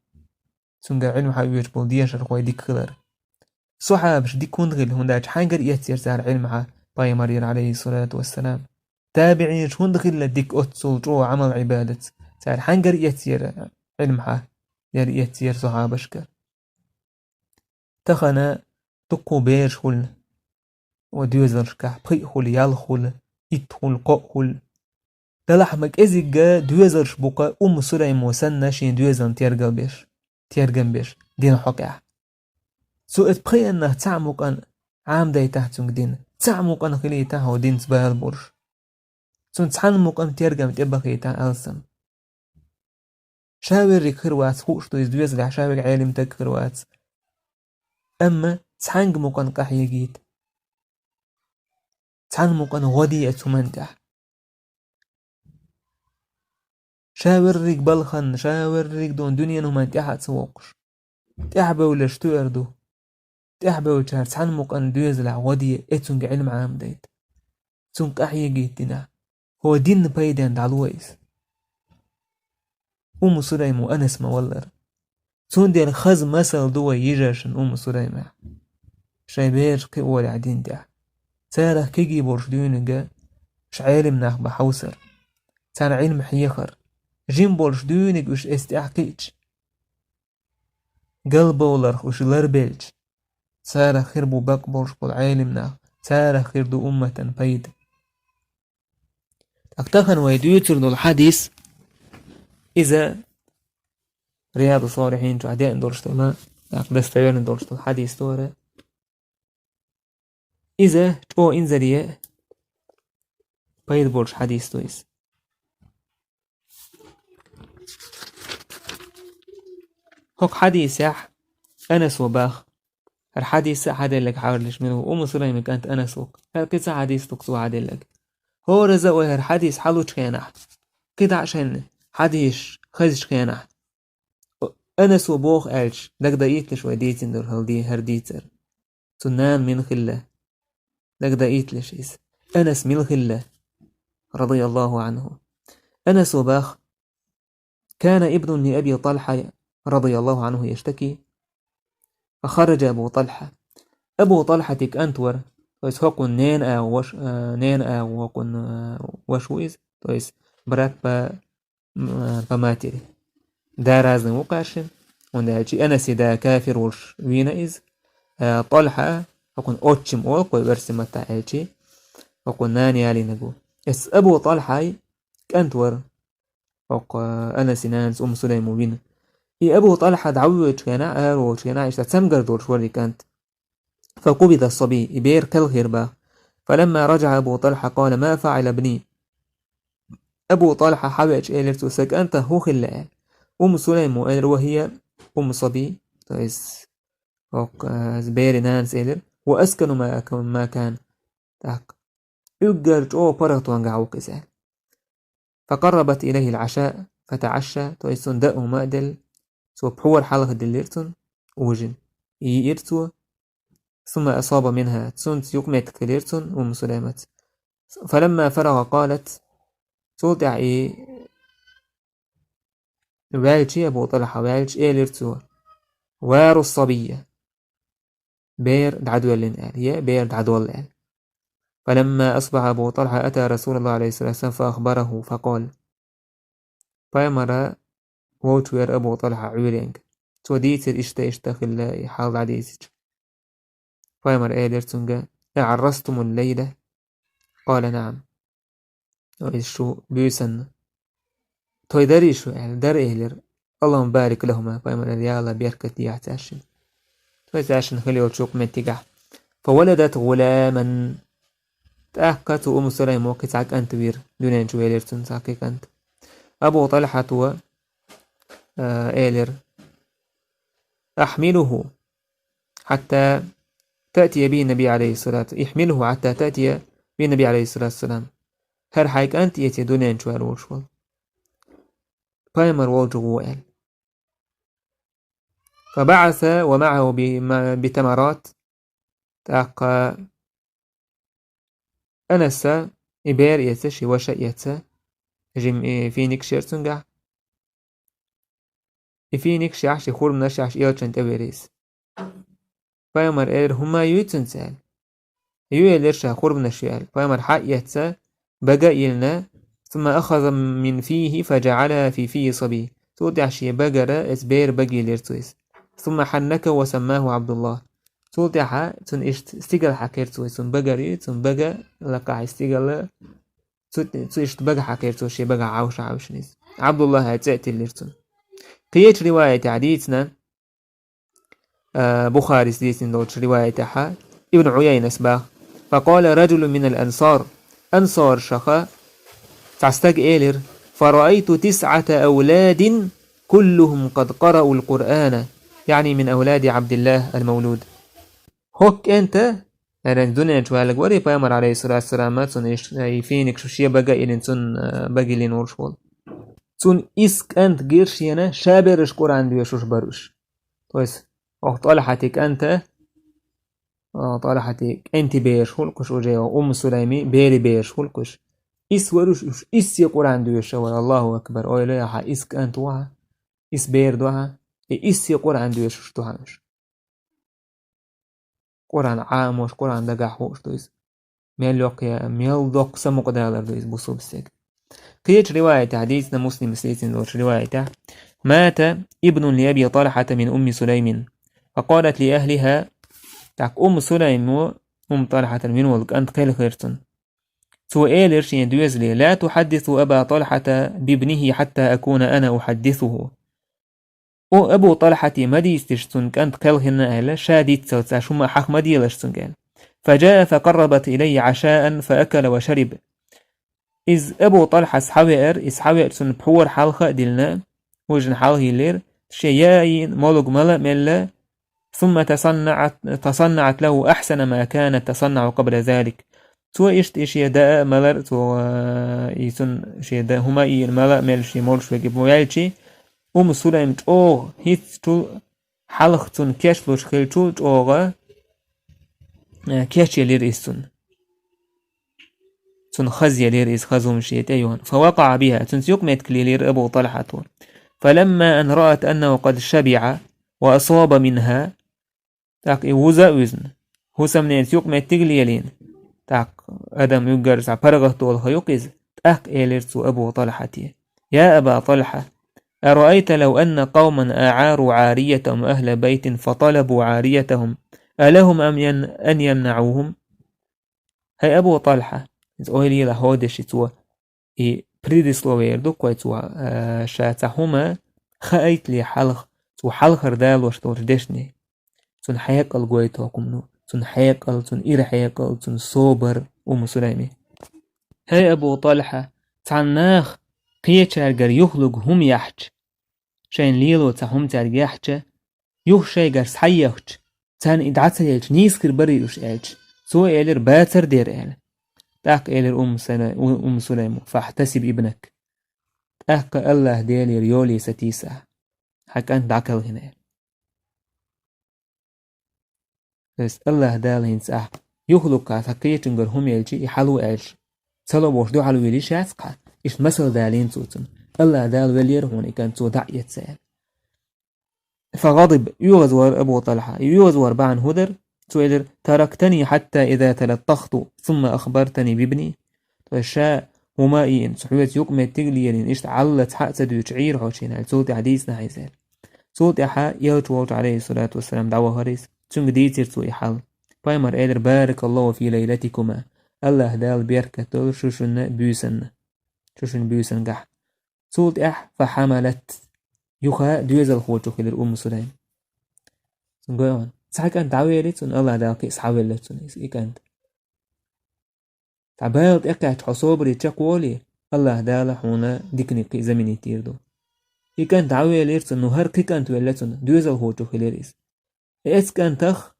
цуьнгара Ӏилма хьаоьцуш болу дешархой дика хилар. Сахьабаш дика хӀунда хилла, хӀунда аьлча хьаьнгара эцнера цара Ӏилма хьа Пайхамарера, алейхиссалату вассалам. ТабиӀинаш хӀунда хилла дика оццул чӀогӀа Ӏамал-Ӏибадатца? Цара хьаьнгара эцнера Ӏилма хьа, яра эцнера сахьабашкара. Тахана дуккха бераш хуьлу, ва доьзалшкахь, пхиъ хуьлу, ялх хуьлу, итт хуьлу, кхоъ хуьлу. Делахь ма кӀезигга доьзалш бу-кх Умму Сулаймо санна шен доьзална тергал беш, тергам беш, дина хьокъехь. Цо иза пхиъаннах цхьаъ мукъана Ӏамадайтахь цуьнга дин, цхьаъ мукъана хилийтахь хьо динца бала болуш. Цунна цхьана мукъана тергам тӀебахийтахь алсам. Ша верриг хир вац, хууш ду иза доьзалехь, ша верг Ӏелим таг хир вац. Амма цхьаьнга мукъана къахьегийта. Цхьана мукъана гӀо де оцу хӀуманна тӀехь. Ша верриг балханна, ша верриг дона дуьненан хӀуманна тӀаьхьа а ца воккхуш. ТӀаьхьабевлларш туьар ду. ТӀаьхьабевллачара цхьана мукъана доьзалехь гӀо де, э, цуьнга Ӏилма Ӏамадайта. Цуьнга къахьегийта динехь. ХӀо динна пайденна дӀало иза. Умму Сулайма Анас ма-валлара. Цундела хаза масал ду вай йижаршна Умму Сулаймехь. Шайн бераш кхиорехь дин тӀехь. Царах кегий болуш дуьйниг уьш Ӏелим нах бан хьовсар. Царна Ӏилма хьехар. Жима болуш дуьйниг уьш эс тӀехь кхиъча, галбовларх уьш ларбелча, царах хир бу бакъ болуш болу Ӏелим нах, царах хир ду умматан пайда. ТӀаккха тахана вай дуьйцур долу хьадис, иза Риядус-Салихьин чохь деана долуш долу, тӀаккха достоверно долуш долу хьадис ду хӀара. Иза чӀогӀа инзаре пайда болуш хьадис ду иза. ХӀокху хьадисехь Анасо баха. ХӀара хьадис а хьаделларг хьаварлиш мила ву, Умму Сулаймин кӀант Анас ву. ХӀара кхин цхьа хьадис ду-кх цо хьаделларг. ХӀораза а вай хӀара хьадис хьалучу хенахь, кхидӀа а шайна хьадийш хезаш хенахь, Анасо боху аьлча, дагадоуьйталаш вай дийцина долу хӀара ди-, хӀара дийцар. Цу нана мила хилла? Дагадоуьйталаш иза. Анас мила хилла? Радияллаху анху. Анасо бах: «كان ابن لأبي طلحة رضي الله عنه يشتكي فخرج أبو طلحة». Абу Талхьатан кӀант вара, то есть хӀокхун ненан агӀо ваша, а, ненан агӀо хӀокхун, а, ваша ву иза, то есть брат по, м, а, по матери. Да разный ву кхаьршина, хӀунда аьлча Анаси да кафир волуш вийна иза, а, Талхьа, хӀокхун отчим олу кху оьрсийн маттахь аьлча, хӀокхун нана ялийнарг ву. Эс Абу Талхьан кӀант вара, хӀокху Анаси нанас Умму Сулайма вина. И Абу Талхьа дӀавоьдучу хенахь, араволучу хенахь, иштта цамгар долуш вара и кӀант. فقبض الصبي, и бер кхелхира бах. فلما رجع أبو طلحة قال: «ما فعل ابني؟» Абу Талхьа хьавеача элира цо: «Сан кӀантана хӀун хилла?» аьлла. Умму Сулайма элира: «وهي أم صبي», то есть, хӀокху, а, берийн нанас элира: «وأسكن ما، ما كان». ТӀаккха уггар чӀогӀа паргӀатонехь ву-кх иза аьлла. فقربت إليه العشاء فتعشى, то есть цунна даа хӀума а делла, цо пхьора хьалха диллира цунна, ужин йиира цо. ثم أصاب منها, цунца юкъаметтиг хилира цунна Умму Сулаймас. فلما فرغ قالت, цул тӀаьхьа и ваьлча, Абу Талхьа ваьлча, элира цо: «واروا الصبي», бер дӀадоьллина аьлла, я бер дӀадолла аьлла. فلما أصبح أبو طلحة أتى رسول الله عليه الصلاة والسلام فأخبره فقال. Пайхамар волчу веара Абу Талхьа Ӏуьйренга. Цо дийцира иштта-иштта хилла и хьал дӀадийцича. Пайхамар элира цуьнга: «أعرستم الليلة؟» قال: «نعم». Иза шу буьйсанна той дарий шу аьлла, дара элира. اللهم بارك لهما, пайхамар элира, я АллахӀ, беркат дехьа цаьршинна. Той цаьршинна хила йолчу юкъаметтигахь. فولدت غلاما. ТӀаккха цу Умму Сулаймо кхин цхьа кӀант вира, дуьнен чу велира цунна цхьа кхин кӀант. Абу Талхьато, а, элира: «احمله حتى تأتي به النبي عليه الصلاة، احمله حتى تأتي به النبي عليه الصلاة والسلام». ХӀара хьайн кӀант эций дуьнен чу ваьлла волуш волу. Пайхамар волчу гӀо аьлла. فبعث ومعه بما-، بتمرات. ТӀаккха Анаса и бер эца, ши ваша эца, жим и финикаш яра цуьнгахь. И финикаш яхь, ши хурманаш яхь, ши элчан тӀе вира иза. Пайхамар элира: «ХӀума юй цуьнца?» аьлла. «Ю», элира, «ша хурманаш ю», аьлла. Пайхамар хьаэца, бага а йиллина, ثم أخذ من فيه فجعلها في في صبي. Цул тӀаьхьа шен багара эца бер бага йиллира цо иза. ثم حنكه وسماه عبد الله. Цул тӀаьхьа цунна иштта стигала хьаькхира цо иза, цунна багара ю, цунна бага лакхахь и стигала, цу, цу иштта бага хьаькхира цо, шен бага хьовша хьовшина иза. Ӏабдуллах аьлла цӀе а тиллира цунна. Кхечу риваятехь дийцина, а, Бухарис дийцина долчу риваятехьа, Ибн Ӏуяйнас бах: «فقال رجل من الأنصار». Ансаршаха цхьа стаг элира: «فرأيت تسعة أولاد كلهم قد قرأوا القرآن، يعني من أولاد عبد الله المولود». ХӀокху кӀента, хӀара дуьнен чу ваьлларг вара и пайхамар, алейхиссалату вассалам, цунна иш-, и финикаш шен бага а йиллина, цунна, а, бага йиллина волуш волу. Цунна исс кӀант гира шена, ша берриш Къуръан доьшуш бара уьш. То есть, оха ТӀалхьати кӀанта, а, ТӀалхьати кӀанти бераш хуьлу кхуш, уже Умму Сулайми бери бераш хуьлу кхуш. Исс вара уьш, уьш иссе Къуръан доьшуш вара, Аллаху акбар, ойла яхьа, исс кӀант ву хьан, исс бер ду хьан, и иссе Къуръан доьшуш ду хьан уьш. Къуръан Ӏамош, Къуръан дагахь хууш ду иза. Мел йоккха, мел доккха самукъадалар ду иза бусулба стеган. Кхечу риваятехь дийцина, Муслимас дийцина долчу риваятехь: «مات ابن لأبي طلحة من أم سليم، فقالت لأهلها». ТӀаккха Умму Сулаймо, Умму ТӀалхьатан вина волу кӀант кхелхира цунна. Цо элира шен доьзале: «لا تحدثوا أبا طلحة بابنه حتى أكون أنا أحدثه». О, Абу ТӀалхьати ма дийцалаш цунна кӀант кхелхина аьлла, ша диццалц аш хӀума хьаха ма делаш цуьнга аьлла. «فجاء فقربت إلي عشاء فأكل وشرب». Иза Абу ТӀалхьас хьавеара, иза хьавеара, цунна пхьора хьалха а диллина, ужин хьалха йиллира, шен яйна молуг мала а мелла, «ثم تصنعت، تصنعت له أحسن ما كانت تصنع قبل ذلك». Цо иштта и шен даа а малар, цо, а, и цунна шен даа хӀума а йийна мала а мел шен молуш верг и бу ваьлчи, Умму Сулайм чӀогӀа хӀинцачул хьалха цунна кечлуш хилчул чӀогӀа, а, кечъелира иза цунна. Цунна хазъелира иза, хаза хӀума шен тӀе а йохна. فوقع بها, цунца юкъаметтиг лелийра Абу ТӀалхьата. فلما أن رأت أنه قد شبع وأصاب منها, тӀаккха и вуза а вуьзна, хӀусамненца юкъаметтиг а лелийна, тӀаккха адам уггар цхьа паргӀат долу хан ю-кх иза, тӀаккха элира цо Абу ТӀалхьате: يا أبا طلحة، أرأيت لو أن قوما أعاروا عاريتهم أهل بيت فطلبوا عاريتهم، ألهم أم ين-، أن يمنعوهم؟ ХӀай Абу ТӀалхьа, иза ойла елахь хӀокху деши цо, и предисловие ду-кх вай цо, а, ша цхьа хӀума хаийтале хьалха, цо хьалхара далош долчу дешнийн. Цуьнан хьекъал гойту хӀокху хӀумано, цуьнан хьекъал, цуьнан ира хьекъал, цуьнан собар, Умму Сулайми. ХӀай Абу ТӀалхьа, цхьана наха кхечаьргара юхалург хӀума яхьча, шайна лело цхьа хӀума цаьрга яхьча, юха шайгара схьаехча, царна и дӀа ца елча, нийса хир барий уьш аьлча, цо элира: «Бацар дера», — аьлла. ТӀаккха элира Умму Сана-, У-, Умму Сулайма: «فاحتسب ابنك». ТӀаккха АллахӀ Делера йоле сатийса, хьан кӀант дӀакхалхина аьлла. То есть АллахӀ Дала хӀинца ахь юхалург цхьа кхечуьнгара хӀума елча, и хьало аьлча, ца ло бохуш дуьхьал вуьйлуш яц-кх хьан. Иштта масал далийна цо цунна. АллахӀ Дала веллера хьуна и кӀант, цо дӀа а эцна аьлла. فغضب, оьгӀаз вара Абу ТӀалхьа. И оьгӀаз вар бахьана хӀун дара? Цо элира: «تركتني حتى إذا تلطخت ثم أخبرتني بابني». То есть ша хӀума а йийна, цу хьоьца юкъаметтиг а лелийна, иштта Ӏалла цхьаъ а ца дуьйцуш Ӏийра хьо шена аьлла, цул тӀаьхьа дийцина хьайза аьлла. Цул тӀаьхьа элча волчу, Ӏалайхиссалату вассалам, дӀавахара иза. Цуьнга дийцира цо и хьал. Пайхамара элира: «بارك الله في ليلتكما». АллахӀ Дала беркат долу шу шуна буьйсанна. Шу шуна буьйсангахь. Цул тӀаьхьа فحملت. Юха доьзалхочух хилира Умму Сулайм. Цуьнга гой хьуна. Цхьа кӀант дӀавелира цунна, АллахӀ Дала кхин а схьавелла цунна иза, и кӀант. Цхьа бала тӀекхаьчча хьо собаре чекхволий, АллахӀ Дала хьуна диканиг кхин а заменить йийр ду. И кӀант дӀавелира цунна, ну хӀара кхин кӀант велла цунна, доьзалхочух хилира иза. Эцу кӀантах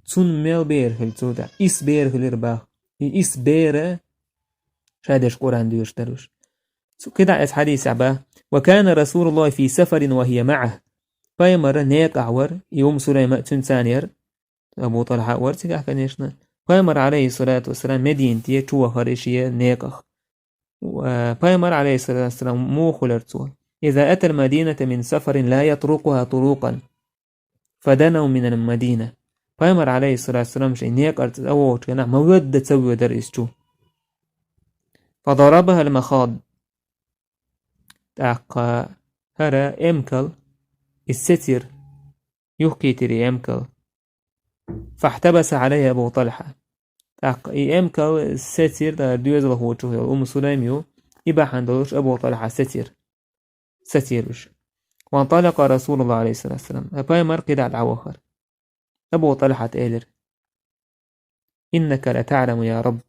цунна мел бер хилла цул тӀаьхьа, исс бер хилира боху. И исс бер а ша дерш Къуръан доьшуш дара уьш. Цу кхидӀа эцу хьадисехь боху: «وكان رسول الله في سفر وهي معه». Пайхамар некъахь вара, и Умму Сулайма а цуьнца цхьаьна яра, Абу ТӀалхьа а вара цигахь, конечно. Пайхамар, Ӏалайхиссалату вассалам, Мединате чу вахара и шен некъах. Ва Пайхамар, Ӏалайхиссалату вассалам, муха хуьлура цо: «إذا أتى المدينة من سفر لا يطرقها طروقا فدنوا من المدينة». Пайхамар, Ӏалайхиссалату вассалам, шен некъара цӀа вогӀучу хенахь ма-ведда ца воьдура иза чу. «فضربها المخاض». ТӀаккха хӀара эмкал, иза сецира, юхкийтира и эмкал. «فاحتبس عليها أبو طلحة». ТӀаккха и эмкал сецира, тӀаккха доьзалхочух йолу Умму Сулайм ю, и бахьана долуш Абу ТӀалхьа сецира. Сецира уьш. «وانطلق رسول الله عليه الصلاة والسلام». Пайхамар кхидӀа дӀавахара. Абу ТӀалхьата элира: «إنك لتعلم يا رب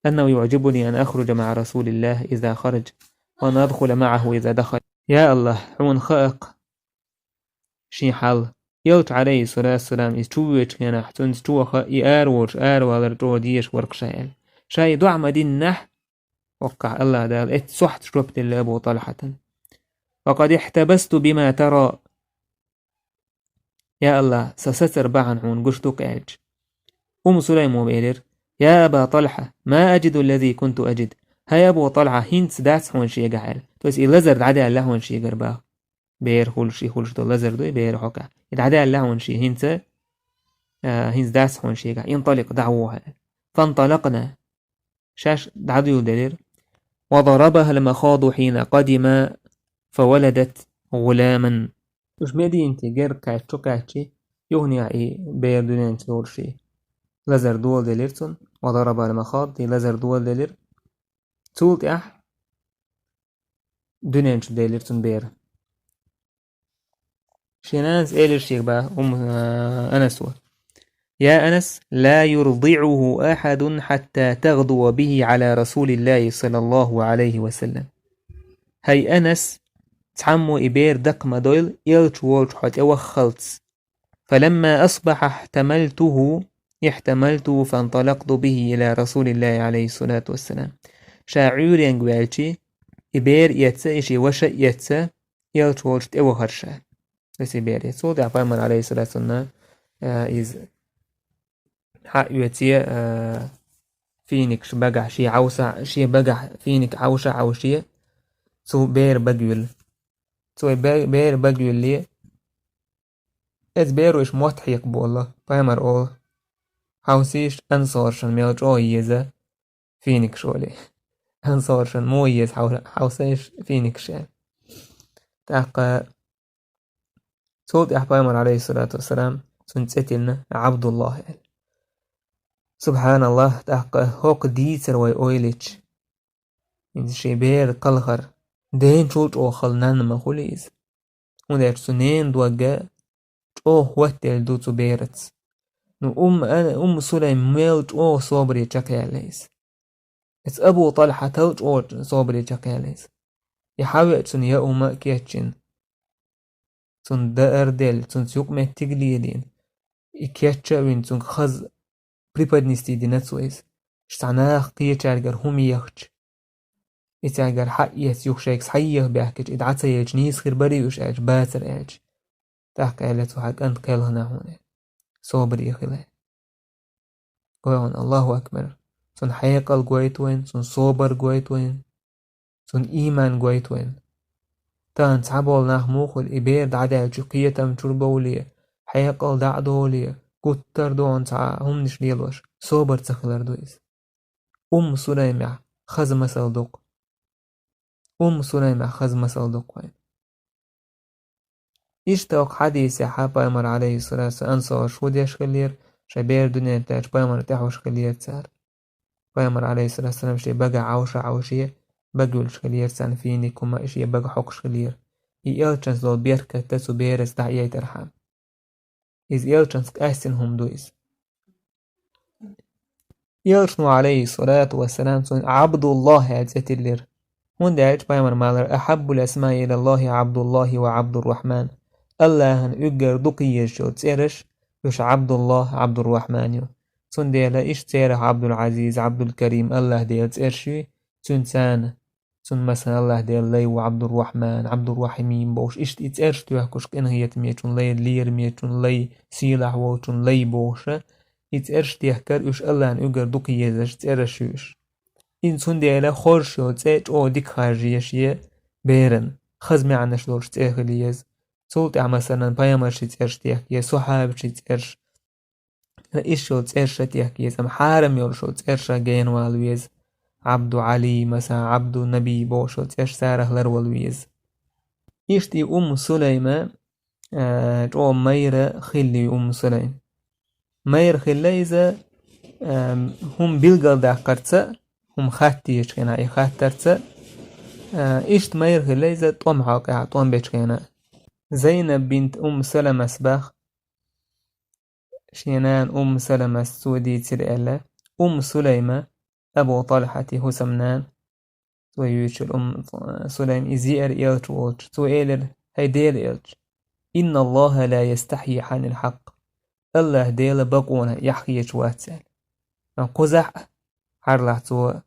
أنه يعجبني أن أخرج مع رسول الله إذا خرج، وأن أدخل معه إذا دخل». Я АллахӀ, хьуна хаьа-кх шен хьал. Элча, Ӏалайхиссалату вассалам, иза чу воьдучу хенахь, цуьнца чу ваха, и араволуш, аравалар чӀогӀа дезаш вара-кх ша аьлла. Ша и доӀа ма-диннехь, хӀоккхахь АллахӀ Дала эццахь сохьта жоп делла Абу ТӀалхьатана. «وقد احتبست بما ترى». Я АллахӀ, сан сацар бахьана хьуна гуш ду-кх аьлча. Умму Сулайма элира: «يا أبا طلحة، ما أجد الذي كنت أجد». ХӀай Абу ТӀалхьа, хӀинца дац хьуна шегахь аьлла. То есть и лазар дӀадаьлла хьуна шегара боху. Бер хуьлуш, и хуьлуш долу лазар ду и беран хьокъехь. И дӀадаьлла хьуна шен хӀинца, а, хӀинца дац хьуна шегахь. «انطلق», дӀавоха аьлла. «فانطلقنا». Шаьш дӀадуьйладелира. «وضربها المخاض حين قدم فولدت غلاما». Уьш Мединате герга кхаьчча, чу кхаьчча, юханехьа и бер дуьнен чу лоруш и лазар доладелира цунна. «وضربها المخاض», и лазар доладелира. Цул тӀаьхьа дуьнен чу делира цуьнан бер. Шен нанас элира шега боху Умму, а, Анаса: «يا أنس، لا يرضعه أحد حتى تغدو به على رسول الله صلى الله عليه وسلم». ХӀай Анас, цхьаммо и бер дакха ма дойла, элча волчу хьо тӀеваххалц. «فلما أصبح احتملته احتملته فانطلقت به إلى رسول الله عليه الصلاة والسلام. Ша Ӏуьйренга ваьлча, и бер эцца, и шен ваша эцца, элча волчу тӀевахара ша. Веси бере. Цул тӀаьхьа пайхамар, алейхиссалату вассалам, а, иза хьаоьций, а, финикаш багахь, шен хьовса, шен багахь финик хьовша хьовший, цу бер багавелла. Цу бе-, бер багавелла, иза беро иштта мотт хьекхаболу, пайхамар олу: «Хьовсийша, ансоршна мел чӀогӀа еза финикаш», олий. «Ансоршна муха еза хьов-, хьовсийша финикаш», аьлла. ТӀаккха цул тӀаьхьа пайхамар, алейхиссалату вассалам, цуьнан цӀе тиллина Ӏабдуллахь аьлла. Субханаллахь, тӀаккха хӀокху дийцар вай ойла йича, иза шен бер кхалхар, денчул чӀогӀа хала нанна ма хуьлу иза. ХӀунда аьлча цу ненан дог чӀогӀа хӀоттаделла ду цу бераца. Ну, Умм-, а, Умму Сулайм мел чӀогӀа собаре чекхъяьлла иза. Иза Абу Талхьатал чӀогӀа собаре чекхъяьлла иза. И хьавеача цунна яа хӀума а кечйина, цунна даар делла, цуьнца юкъаметтиг лелийна, и кечъян а вина, цуьнга хаза преподнести дина цо иза. Иштта цхьа наха кхечаьргара хӀума ехча, и цаьргара хьаэца юха шайга схьаеха баьхкича, и дӀа ца елча нийса хир барий уьш аьлча, бацара аьлча. ТӀаккха аьлла цо: «Хьан кӀант кхелхина хьуна, собаре хила». Ой, ван, Аллаху акбар. Цуьнан хьекъал гойту вайна, цуьнан собар гойту вайна, цуьнан ийман гойту вайна. Тахана цхьаболу нах муха хуьлу, и бер дӀадаьлча кхетам чуьра бовлий, хьекъал дӀа а долий, гуттар а догӀун цхьа хӀуманаш лелош, собар ца хилар ду иза. Умму Сулаймехь хаза масал ду-кх. Умму Сулаймехь хаза масал ду-кх вайна. Иштта окху хьадисехь пайхамар, алейхиссалату вассалам, ансорша хӀун деш хиллера, шайн бер дуьнен тӀе лаьцча пайхамар тӀехьуш хиллера цара. Пайхамар, алейхиссалату вассалам, шен бага Ӏовша Ӏовший, бага юьллуш хиллера царна финик хӀума, шен бага хьокхуш хиллера. И элчанца долу беркат ду цу бераца дӀаэйтархьама. Иза элчанца къаьстина хӀума ду иза. Элчано, алейхиссалату вассалам, цунна Ӏабдуллахь аьлла цӀе тиллира. ХӀунда аьлча пайхамар ма аллара: «Ахьаббул асмаи илаллахи Ӏабдуллахи ва Ӏабдуррахьман». Аллахьан уггар дукха езаш йолу цӀераш уьш Ӏабдуллахь, Ӏабдуррахьман ю. Цундела иштта церах Ӏабдул-Ӏазиз, Ӏабдул-Карим Аллахь Делан цӀераш ю, цуьнан царна. Цунна, масала, Аллахь Делан лай ву Ӏабдуррахьман, Ӏабдуррахьим бохуш, иштта и цӀераш тоьхкуш, къинхетамечун лай, лерамечун лай, сийлахь волчун лай бохуша, и цӀераш техкара уьш Аллахьан уггар дукха езаш цӀераш ю уьш. Иза цундела хоржуш йолу цӀе чӀогӀа дика харжа еза шен беран, хаза маьӀнаш долуш цӀе хила еза. Цул тӀаьхьа, масала, пайхамарши цӀераш техка, я сахьабаши цӀераш, иштта йолу цӀераш а техка еза, амма хьарам йолуш йолу цӀераш а генавала веза. Ӏабду Ӏали, масала, Ӏабду Наби бохуш йолу цӀераш царах ларвала веза. Иштта и Умму Сулайма, а, чӀогӀа майра хилла и Умму Сулайм. Майра хилла иза, а, хӀума билгалдаккхарца, хӀума хатта дезачу хенахь и хаттарца, а, иштта майра хилла иза тӀом хьокъехь, тӀом бечу хенахь. Зайнаб бинт Умму Саламас баха, шен нана Умму Саламас цо дийцира аьлла, Умму Сулайма, Абу Талхьати хӀусамнана, цо юьйцуш йолу Умму Сулайма, иза еара элча волчу, цо элира: «ХӀай Делан элча, инна Аллаха ла ястахьйи хьанил хьакъ». Аллахь Дела бакъонах эхь хеташ вац аьлла. Амма кхузахь а хьарлахь цо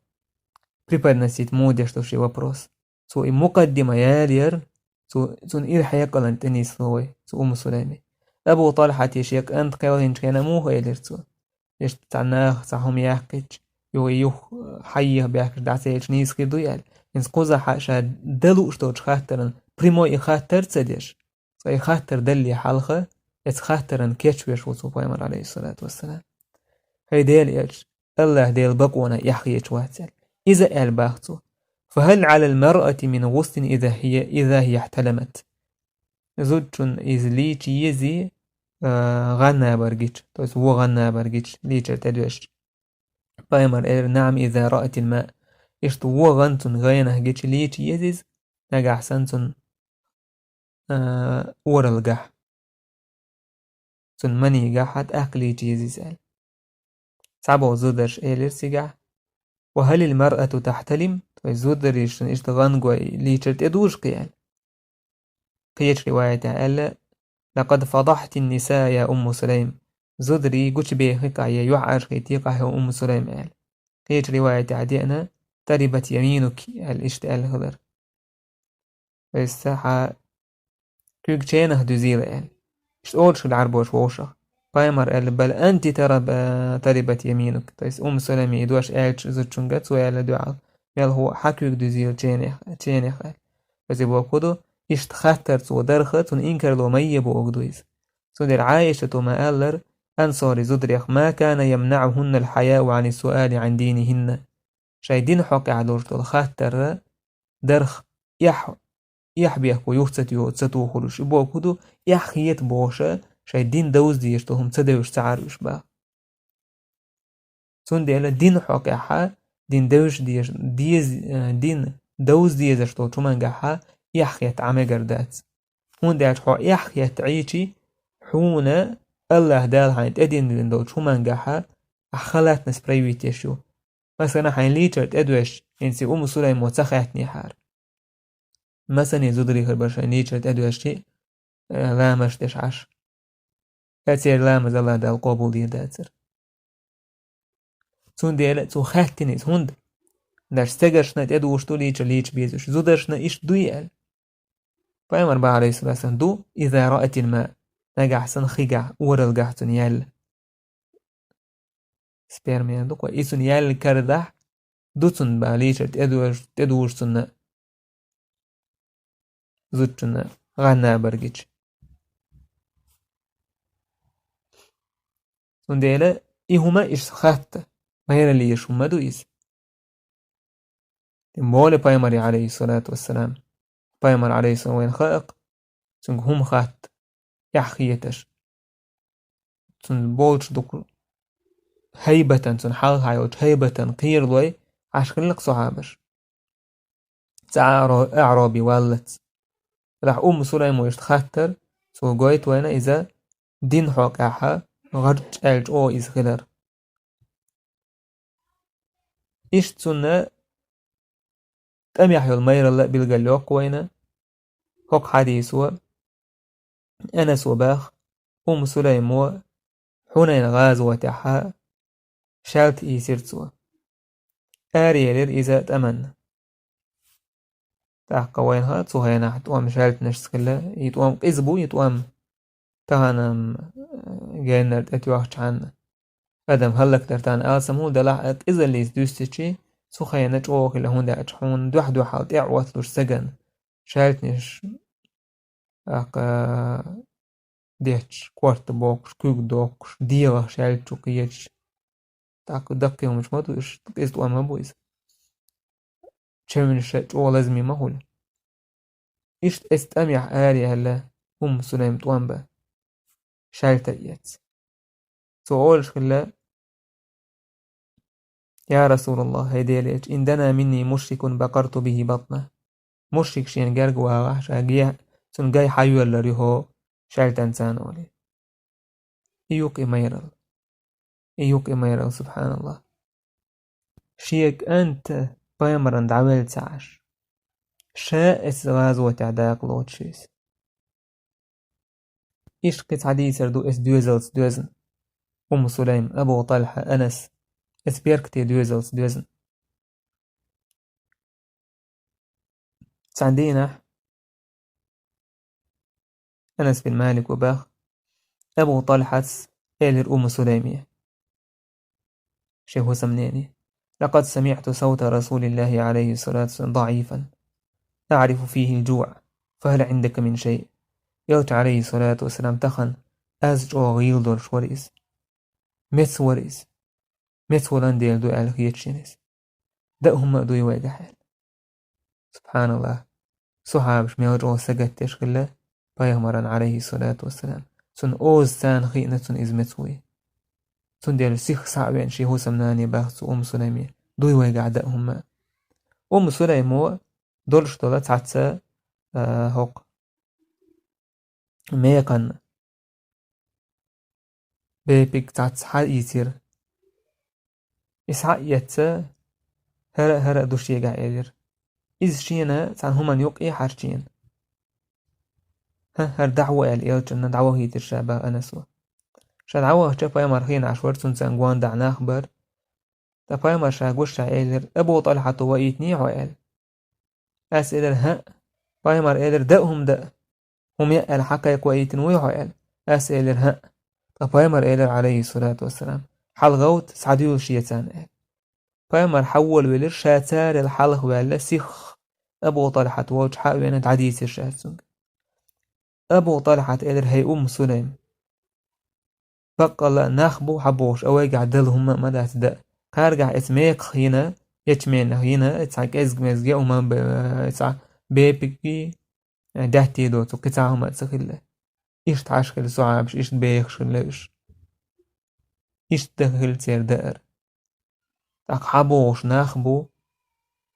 преподносить муха деш ду шен вопрос. Цо и мукъаддима ялаяра, цо, цунна ира хьекъалан тӀе нисло вай, цу Умму Сулайме. Абу Талхьате шен кӀант кхелхинчу хенахь муха элира цо? Иштта цхьа наха цхьа хӀума яьккхича, юха, юха хьайеха баьхкича дӀа ца елча нийса хир дуй аьлла. ХӀинца кхузахь а ша дан лууш долчу хаттаран прямой и хаттар а ца деш, цкъа и хаттар далале хьалха, эцу хаттаран кечвеш ву цо пайхамар, алейхиссалату вассалам. ХӀай Делан элча, Аллахь Дела бакъонах эхь хеташ вац аьлла. Иза аьлла баха цо: «Фахал Ӏалал маръати мин гъуслин иза хьия, иза хьия хьталамат?» Зудчун иза лийча езий, а, гӀан набар гича, то есть вон гӀан набар гича, лийчар тӀедоьжча. Пайхамар элира: «Наам, иза раатил ма». Иштта вон гӀан цунна гӀенах гича лийча еза иза, нагахь санна цунна а, оралгахь. Цунна манийгахь а тӀаккха лийча еза иза аьлла. Цхьаболу зударша элира цигахь: «Ва халил маръату тахталим?» То есть зударшна иштта гӀан гой лийчар тӀедужу кхин аьлла. Кхечу риваятехь аьлла: «Лакъад фадахьтин ниса, я Умму Сулайм». зударий гучабехи къахье, юьхьӀаьржа хетий къахье Умму Сулайма аьлла. Кхечу риваятехь деана, «Тарибат яминук», аьлла, иштта аьлла хилар. То есть хьан куьг ченах дуьзийла аьлла. Иштта олуш хилла Ӏарбоша вовшах. Пайхамар аьлла: «Бал анти тараб-, тарибат яминук». То есть Умму Сулайма и дош аьллачу зудчуьнга цо аьлла дуьхьал: «Мелхо хьан куьг дуьзийла ченех, ченех», аьлла. Иза бохург ду, иштта хаттар цо дарх, цунна инкарло ма е бохург ду иза. Цундела Ӏайшата ма-аллара ансари зударех: «Ма кана ямнаӀухуннал хьаяу Ӏани суали Ӏан динихинна». Шайн дин хьокъехь долуш долу хаттар дарх эхь-, эхь-бехко юха ца ту-, ца тухур уьш. И бохург ду, эхь хета бохуша, шайн дин довза дезаш долу хӀума ца девзаш ца Ӏара уьш баха. Цундела дин хьокъехьа, дин девзаш дезаш, дез-, э, дин довза дезаш долчу хӀумангахьа эхь хетта Ӏа мегар дац. ХӀунда аьлча хьо эхь хетта Ӏийчи, хьуна АллахӀ Дала хьайна тӀедиллина долчу хӀумангахьа ахь халатность проявить еш ю. Масала, хьайн лийчар тӀедоьжча, хӀинца Умму Сулаймо ца хаьттинехьара. Масане зударий хир бара шайн лийчар тӀедоьжчи, э, ламаз деш Ӏаш. Ткъа церан ламаз АллахӀ Дала къобалдийр дацара. Цундела цо хаьттина иза, хӀунда? Даже стегаршна тӀедугӀуш ду лийчар лийча безаш, зударшна иштта дуй аьлла. Пайхамар боху, Ӏалайхиссалату вассалам, ду, иза раатил ма, нагахь санна хигахь, оралгахь цунна яьлла. Сперма ян ду кхо. И цунна яьлла карадахь, ду цунна боху лийчар тӀедугӀуш, тӀедугӀуш цунна зудчунна гӀан набар гича. Цундела и хӀума иштта хатта, майралла езаш хӀума ду иза. Тем более пайхамаре, Ӏалайхиссалату вассалам. Пайхамар, Ӏалайхиссалам, вайна хаьа-кх, цуьнга хӀума хатта, эхь хеташ. Цуьнан болчу дукха хӀайбатан, цуьнан хьалха йолчу хӀайбатан кхералой Ӏаш хилла-кх сахьабаш. Цхьа аъра-, аъраби валлалц. Делахь Умму Сулайма иштта хаттар, цо гойту вайна иза дин хьокъехьа гӀарчӀ аьлла чӀогӀа иза хилар. Иштта цунна тӀамехь йолу майралла а билгалйоккху вайна хӀокху хьадисо. Анаса боху, Умму Сулаймо Хьунайн гӀазотехьа шаьлта ийсира цо. Араелира иза тӀаманна. ТӀаккха вайна хаьа цу хенахь тӀом шаьлтанашца хилла, и тӀом къиза бу, и тӀом тахана-м, э, геннара тӀетоьхча хьанна адам хӀаллакдар тахана алсам хӀун делахь а къизаллица дуьстичи, цу хенахь чӀогӀа хилла, хӀунда аьлча хьуна дуьхь-дуьхьал тӀе а отталуш сагана шаьлтанаш, тӀаккха детташ, корта боккхуш, куьг доккхуш, дегӀах шаьлта чу кхеташ. ТӀаккха даккхий хӀуманаш ма ду уьш, къиза тӀом ма бу иза. Чевнаш чӀогӀа лазаме ма хуьлу. Иштта эцу тӀамехь араелла Умму Сулайма тӀом бан, шаьлта а эцна. Цо олуш хилла: «Я РасулаллахӀ, хӀай Делан элча, ин дана минни мушрикун бакъарту бихӀи батӀнахӀ». Мушрик шена герга вагӀахь, ша гехь, цунна гай хьайоьллар ю хӀокху шаьлтанца, олий. И ю-кх и майралла. И ю-кх и майралла, субхьаналлахӀ. Шен кӀант пайхамарна дӀавелла ца Ӏаш, ша эцу гӀазотехь дакъа лоцуш иза. Иштта кхин цхьа дийцар ду эцу доьзалца доьзна. Умму Сулайм, Абу ТӀалхьа, Анас, эцу беркате доьзалца доьзна. Цхьана дийнахь Анас бин Малика боху, Абу ТӀалхьас элира Умму Сулайме, шен хӀусамнене: «لقد سمعت صوت رسول الله عليه الصلاة والسلام ضعيفا أعرف فيه الجوع، فهل عندك من شيء؟» Элча, Ӏалайхиссалату вассалам, тахана аз чӀогӀа гӀийла долуш вара иза. Меца вара иза. Меца волан дела ду аьлла хеташ йина иза. Даа хӀумма а дуй вайгахь аьлла. СубхьаналлахӀ. Сахьабаш мел чӀогӀа сагатдеш хилла пайхамаран, Ӏалайхиссалату вассалам. Цунна оза царна хиъна цунна иза меца вуй. Цундела сиха схьа а веана шен хӀусамнане боху цу Умму Сулайме: «Дуй вайгахь даа хӀумма а». Умму Сулаймо долуш долу цхьацца, а, хӀокху мекханна бепиг цхьацца схьаийцира. И схьа а эцна, хӀара а, хӀара а ду шегахь элира. Иза шена цхьана хӀуманна юккъе хьарчийна. ХӀан, хӀара дӀахьо аьлла элчанна дӀавахийтира ша боху Анасо. Ша дӀавахча пайхамар хийнаш вара, цунцан гондахь нах бара. Ткъа пайхамар ша гуш ша элира: «Абу ТӀалхьата ваийтиний хьо?» — аьлла. Ас элира: «ХӀаъ». Пайхамар элира: «Даа хӀума даа. ХӀума яа аьлла хьакхайкха ваийтина вуй хьо?» — аьлла. Ас элира: «ХӀаъ». Ткъа пайхамар элира, Ӏалайхи ссалату вассалам: «ХьалагӀовтта, схьадуьйлуш ецан», — аьлла. Пайхамар хьаволавелира, ша царел хьалха ваьлла, сихха Абу ТӀалхьат волчу хьа а веана, дӀадийцира ша цуьнга. Абу ТӀалхьат элира: «ХӀей, Умму Сулайм, баккъалла нах бу хьан бохуш, а вайгахь дала хӀумма а ма дац даа. Кхаргахь эца мекхах йина, ячменах йина, эца кӀезиг-мезиг я хӀума б-, эца бепиггий, даьттий доцу, кхин цхьа хӀума а ца хилла». Иштта хьаш хилла сохьабаш, иштта бехаш хилла уьш. Иштта хилла церан даар. ТӀаккха хьан бохуш нах бу,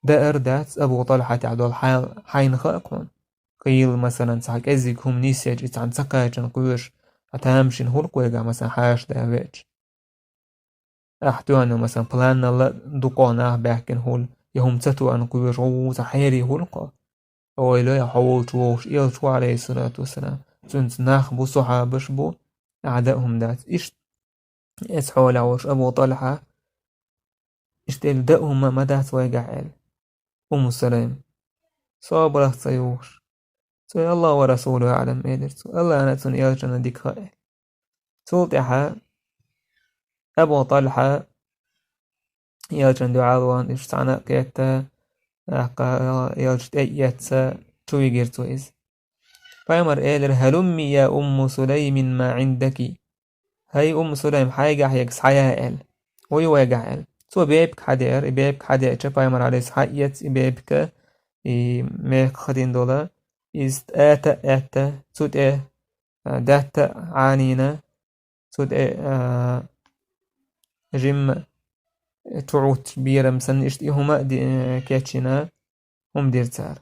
даар дац Абу ТӀалхьатехь долу хьал хьайна хаьа кхунна. Хийла, масалан, цхьа кӀеззиг хӀума нисъечу, и цхьаьна ца кхачан кхоьруш, ткъа тамашийна хуьлу-кх вайгахь, масалан, хьаша да веача. Ахь тоьхна, масалан, планал а дукха нах баьхкина хуьлу, я хӀума ца тоьхна кхоьруш, гӀу цхьа хьерий хуьлу-кх. Ойла, я хьо волчу вовшах элча ву, Ӏалайхиссалату вассалам. Цуьнца нах бу, сохьабаш бу, ахь даа хӀума дац. Иштта эцу хьолехь волуш Абу ТӀалхьа, иштта элира: «Даа хӀума ма дац вайгахь», — аьлла. Умму Сулайм, собарах ца юхуш, цо: «Аллаху ва расулуху аӀлам», — элира цо. Аллахьна а, цуьнан элчанна а дика хаьа аьлла. Цул тӀаьхьа Абу ТӀалхьа элчанна дуьхьал вахана, уьш цхьаьна а кхетта, тӀаккха элча тӀе а эцна, чувигира цо иза. Пайхамар элира: «Хьалумми, я Умму Сулаймин, ма Ӏиндаки». «ХӀай, Умму Сулайм, хьайгахь ерг схьаяа», — аьлла. «Вуй вайгахь?» — аьлла. Цо бепиг хьадеара, и бепиг хьадеача, пайхамар, Ӏалайхи, схьаэцна и бепиг, и мекхах дина долу, иза тӀе а аьтта, цу тӀе, а, даьтта а Ӏанийна, цу тӀе, а, жимма чу Ӏуттуш берам санна, иштта и хӀума а ди-, кечйина, хӀума дира цара.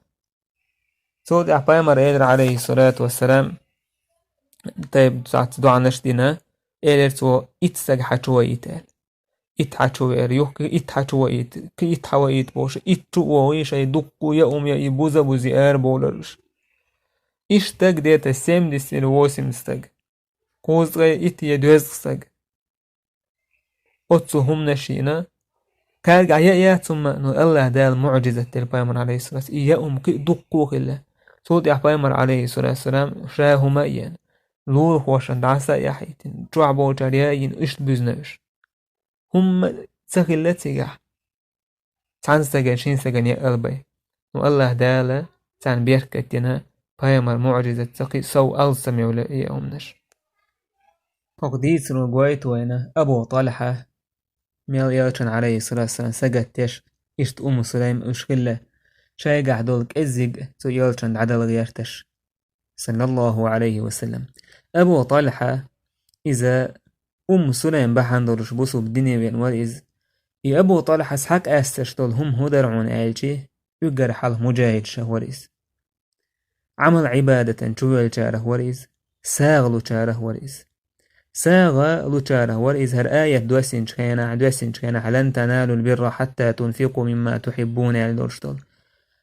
Цул тӀаьхьа пайхамар элира, Ӏалайхиссалату вассалам, тайп-тайпана доӀанаш дина, элира цо: «Итт стаг хьан чу ваийта», — аьлла. Итт хьан чу веара, юха итт хьан чу ваийта, кхин итт хьан ваийта бохуш, итт чу а вогӀий, шайн дуккха а яа хӀума яа, буза а бузий, арабовлар уьш. Иштта стаг, где-то семьдесят или восемьдесят стаг. Кхузткъе итт я доьзткъа стаг. Оццул хӀуманаш йина, кхаьргахь яа яц хӀумма, но Аллахь Дала муӀжизат дира пайхамар, Ӏалайхиссалату, и яа хӀума кхин а дуккха а хилла. Цул тӀаьхьа пайхамар, Ӏалайхиссалату вассалам, ша хӀума а йина, лулахошна дӀаса а яхьийтина, чохь болчара яа а йина, иштта буьзна уьш. ХӀумма ца хилла цигахь. Цхьана стагана, шина стагана яа албай. Но Аллахь Дала царна беркат дина, пайхамар муӀжизатца кхин а сов алсам йовла и хӀуманаш. ХӀокху дийцаро гойту вайна Абу ТӀалхьа, мел элчанна, Ӏалайхиссалату вассалам, сагатдеш, иштта Умму Сулайм уьш хилла, шайгахь долу кӀеззиг цу элчанна дӀадала гӀерташ. Саллаллаху Ӏалайхи ва саллам. Абу ТӀалхьа, иза Умму Сулайм бахьана долуш бусулба дине веана вара иза. И Абу ТӀалхьа схьакъаьсташ долу хӀума хӀун дара хьуна аьлчи, уьггар хьалха муджахӀидашах вара иза. Ӏамал-Ӏибадатан чувеллачарах вара иза, сагӀа лучарах вара иза. СагӀа лучарах вара иза хӀара аят доссинчу хенахь, доссинчу хенахь: «Лан таналул бирра хьатта тунфикъу мимма тухьиббун», — аьлла долуш долу.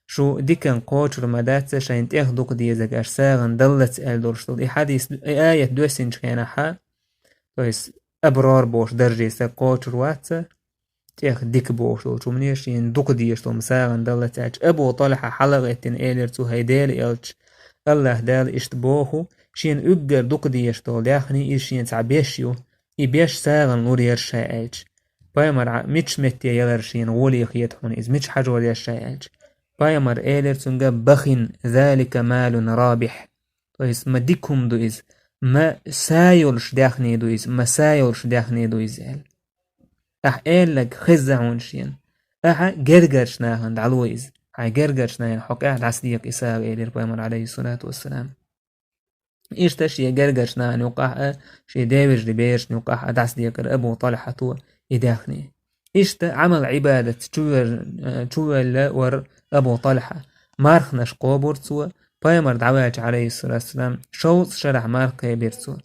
Шу дикан кхочур ма дац, шайн тӀех дукха дезарг аша сагӀина даллалц аьлла долуш долу. И хьадис, и аят доьссинчу хенахьа, то есть аброр бохуш даржий стаг кхочур вац, тӀех дика бохуш долчу хӀумане шена дукха дезаш долу сагӀина даллалц аьлча, Абу ТӀалхьа хьалагӀеттина элира цо: «ХӀай Делан элча, Аллахь Дала иштта боху, шена уьггар дукха дезаш долу даьхни иза шена цхьа беш ю, и беш сагӀина лур яра ша», — аьлча. Пайхамар: «Мича метте ялар шена гӀоле хета хьуна иза, мича хьажор яра ша?» — аьлча. Пайхамар элира цуьнга: «Бахин, залика малун рабихь». То есть, ма дика хӀума ду иза, ма са йолуш даьхни ду иза, ма са йолуш даьхни ду иза аьлла. Ахьа элларг хезна хьуна шена. Ахьа гергарчу нахана дӀало иза. Хьайн гергарчу нахана хьокъехь дӀасадекъа и сагӀа, элира пайхамар, Ӏалайхиссалату вассалам. Иштта шен гергарчу нахана юкъахь а, шен девежарий берашна юкъахь а дӀасадекъира Абу ТӀалхьато и даьхни. Иштта Ӏамал-Ӏибадат чувер-, э, чувелла вара Абу ТӀалхьа. Марханаш кхобура цо, пайхамар дӀаваьлча, Ӏалайхиссалату вассалам, шовзткъа шарахь марха кхебира цо.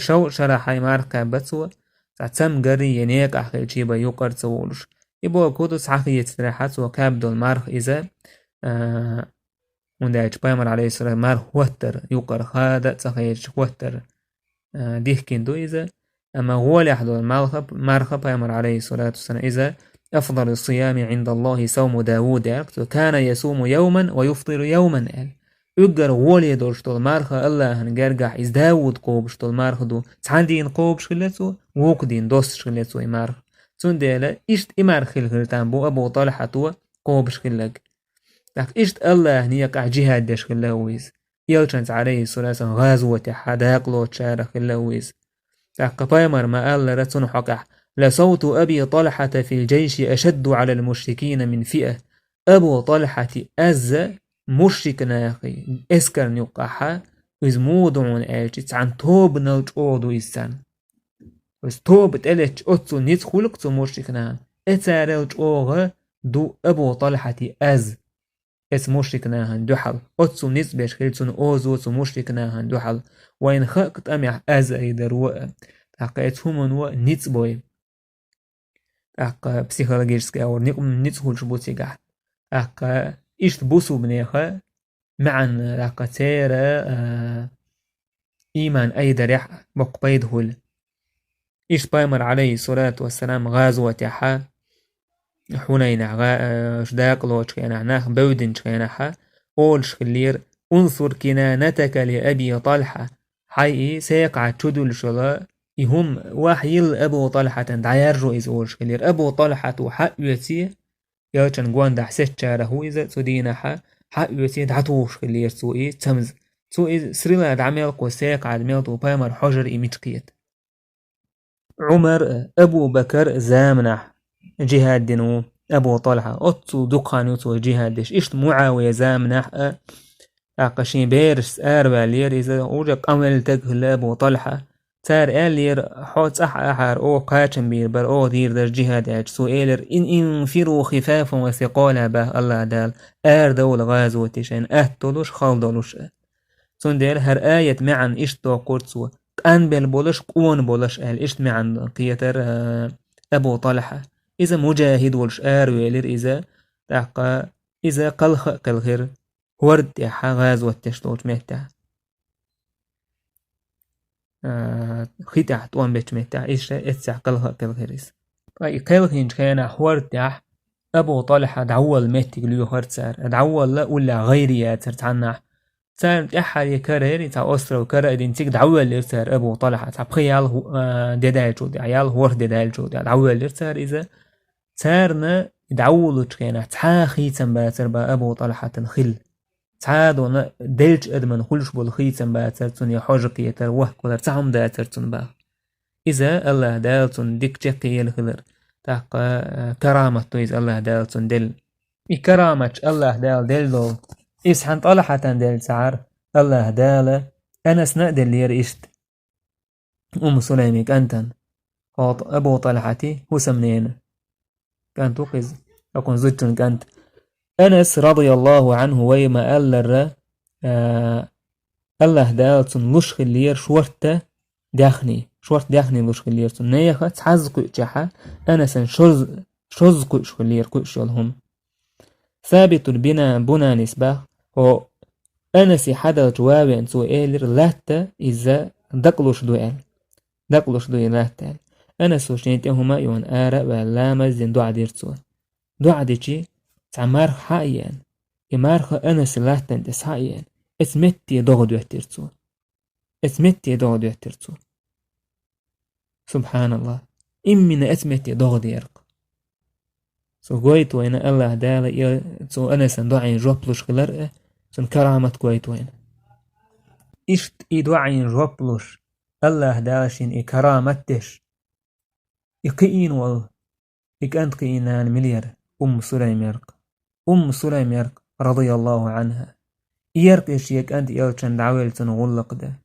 Шовзткъа шарахь хьайн марха кхаьбба цо, цхьа цамгарий я некъахь хилчий бен юкъара ца волуш. И бохург ду, схьахецарехь цо кхаьбна долу марха иза, а, хӀунда аьлча пайхамар, Ӏалайхиссалам, марха хӀоттар, юкъара хада а ца хедаш хӀоттар, а, дихкина ду иза. Амма гӀолехь долу малха, марха пайхамар, алейхиссалату вассалам, иза: «Афдалу сиями гӀиндаллахи савму Давуд», – аьлла цо, «кана ясуму явман ва юфтиру явман», – аьлла. Уггар гӀоле долуш долу марха Аллахьан гергахь иза Давуд кхобуш долу марха ду. Цхьана дийна кхобуш хилла цо, вукху дийна доссуш хилла цо и марха. Цундела иштта и марха хила хир там бу Абу Талхьато кхобуш хиллаг. ТӀаккха иштта Аллахьан некъахь жихӀад деш хилла ву иза. Элчанца, алейхиссалату вассалам, гӀазотехь дакъа лоцучарах хилла ву иза. ТӀаккха пайхамар ма-аллара цунна хьокъехь: «Ла савту Аби Талхьата фил джайши ашадду гӀалал мушрикина мин фиа». Абу Талхьати аз мушрик нахи эскарна юккъахьа, иза муха ду хьуна аьлча, цхьана тобанал чӀогӀа ду иза царна. Иза тоба тӀелетча оццул ницкъ хуьлу-кх цу мушрик нахана, э, царал чӀогӀа ду Абу Талхьати аз. Эцу мушрик нахана дуьхьал. Оццул ницкъ беш хилла цуьнан озо цу мушрик нахана дуьхьал. Вайна хаьа-кх тӀамехь аз айдаро а. ТӀаккха эцу хӀумано а ницкъ бой. ТӀаккха психологически агӀор никъ-, ницкъ хуьлуш бу цигахь. ТӀаккха иштта бусулбанеха маьӀна, тӀаккха церан, а, ийман айдарехь боккха пайда хуьлу. Иштта пайхамар, алейхиссалату вассалам, гӀазотехьа, Хьунайнехь гӀа-, а, уьш дакъа лоцучу хенахь, нах бевдинчу хенахьа, олуш хиллера: «Унсур кинанатака ли Аби Талхьа». Хьайн и секхаӀад чу дуьллуш йолу и хӀума вахь йилла Абу Талхьатан, дӀаяржо иза, олуш хиллера. Абу Талхьат ву хьаоьций, элчан гондахь сецчарах ву иза цу дийнахьа, хьаоьций дӀатухуш хиллера цо и цамза. Цо иза срила дӀа мел кхо секхаӀад мел тӀу пайхамар хьожура и мича кхета. Ӏумар, Абу Бакар заманахь жихӀад дина ву Абу Талхьа. Оццул дукха хан ю цо жихӀад деш. Иштта МуӀавия заманахь а, тӀаккха шен берашца араваьллера иза, уже къанвелла таг хилла Абу Талхьа. Цара аьллера: «Хьо цӀахь ахьара, оха кхачам бийр бара, оха дийр дара жихӀад», – аьлча, цо элира: «Ин-, инфиру хифафан ва сикъала», – бах Аллах Дала, «арадовла гӀазоте шайна атта долуш, хала долуш а». Цундела хӀара аят маьӀна иштта доккхура цо: «Къанбелла болаш, къона болаш», – аьлла, иштта маьӀна кхетара, а, Абу Талхьа. Иза муджахид волуш аравелира иза, тӀаккха иза кхалха а кхелхира, хӀорда тӀехьа гӀазот деш долчу меттехь. А, хи тӀехь тӀом бечу меттехь, иза ша эццехь кхалха а кхелхира иза. Ткъа и кхелхинчу хенахь хӀорда тӀехь Абу Талхьа дӀаволла меттиг лоьхура цара. ДӀаволла уллехь гӀайре яцара цхьаннахь. Царна тӀаьххьара кара яра, цхьа остров кара а дина, цига дӀавоьллира цара Абу Талхьа, цхьа пхи ял хӀу-, а, де даьллачул тӀаьхьа, ял хӀорх де даьллачул тӀаьхьа дӀавоьллира цара иза. Царна дӀаволлучу хенахь цхьа а хийцам бацара бах Абу Талхьатан хилла. Цхьа а дона деллачу адаман хуьлуш болу хийцам бацара цунна, я хьожа кхетар, вахкалар, цхьа хӀума дацара цунна бах. Иза Аллах Дала цунна дика чекхъелла хилар. ТӀаккха, а, карамат ду иза Аллах Дала цунна делла. И караматаш Аллах Дала делла долу, иза хьан Талхьатан делла ца Ӏара, Аллах Дала Анасна а деллера иштта. Умму Сулайми кӀантан, Абу Талхьати хӀусамнена кӀант ву-кх иза, хӀокхун зудчун кӀант. Анас, радияллаху анхӀу, вай ма-аллара, а, Аллах Дала цунна луш хиллера шорта даьхний, шорта даьхний луш хиллера цунна. Нехан цхьазза кхуьучехьа, Анасан шозза, шозза кхуьуш хиллера, кхуьуш йолу хӀума. Сабитул Бина-, Бунанис бах, хӀо Анасе хьадалча ван веана цо элира, латта иза дакъалуш ду аьлла. Дакъалуш ду и латта аьлла. Анасо шен тӀе хӀума а йона, ара а ваьлла, ламаз а дина, доӀа дира цо. ДоӀа дичи, цхьа марха схьа а еана, и марха Анасе латтана тӀе схьа а еана, эцу метте догӀа доьттира цо. Эцу метте догӀа доьттира цо. Субханаллах. Иммина эцу метте догӀа дера-кх. Цо гойту вайна Аллах Дала и цу Анасан доӀин жоп луш хилар а, цунна карамат гойту вайна. Иштта и доӀин жоп луш, Аллах Дала шена и карамат деш, и кхиийна волу, и кӀант кхиийна нана мила яра? Умму Сулайм яра-кх. Умму Сулайм яра-кх, радияллаху анхӀа. И яра-кх и шен кӀант элчанна дӀавелла цунна гӀуллакх дан.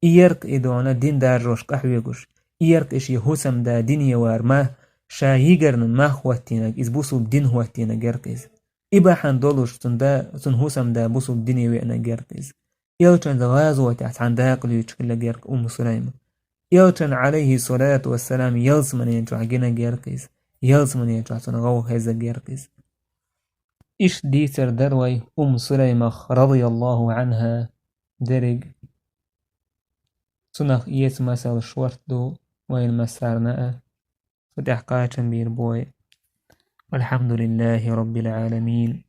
И яра-кх и дона дин даржош къахьоьгуш. И яра-кх и шен хӀусамда дине вар ма, ша йигарна мах хӀоттийнарг, иза бусулба дин хӀоттийнарг яра-кх иза. И бахьана долуш цунна да, цунна хӀусамда бусулба дине веанарг яра-кх иза. Элчанца гӀазотехь цхьана дакъа луьйчу хилларг яра-кх Умму Сулайма. Элчанна, алейхиссалату вассалам, ялсаманен чохь гинарг яра-кх иза. Ялсаманен чохь цунна гӀовгӀа хезарг яра-кх иза. Иштта дийцар дара вай Умму Сулаймах, радияллаху анхӀа, дерриг. Цунах эца масал шорта ду, وإن مسرنا. Цу тӀехь кхачам бийр бой. والحمد لله رب العالمين.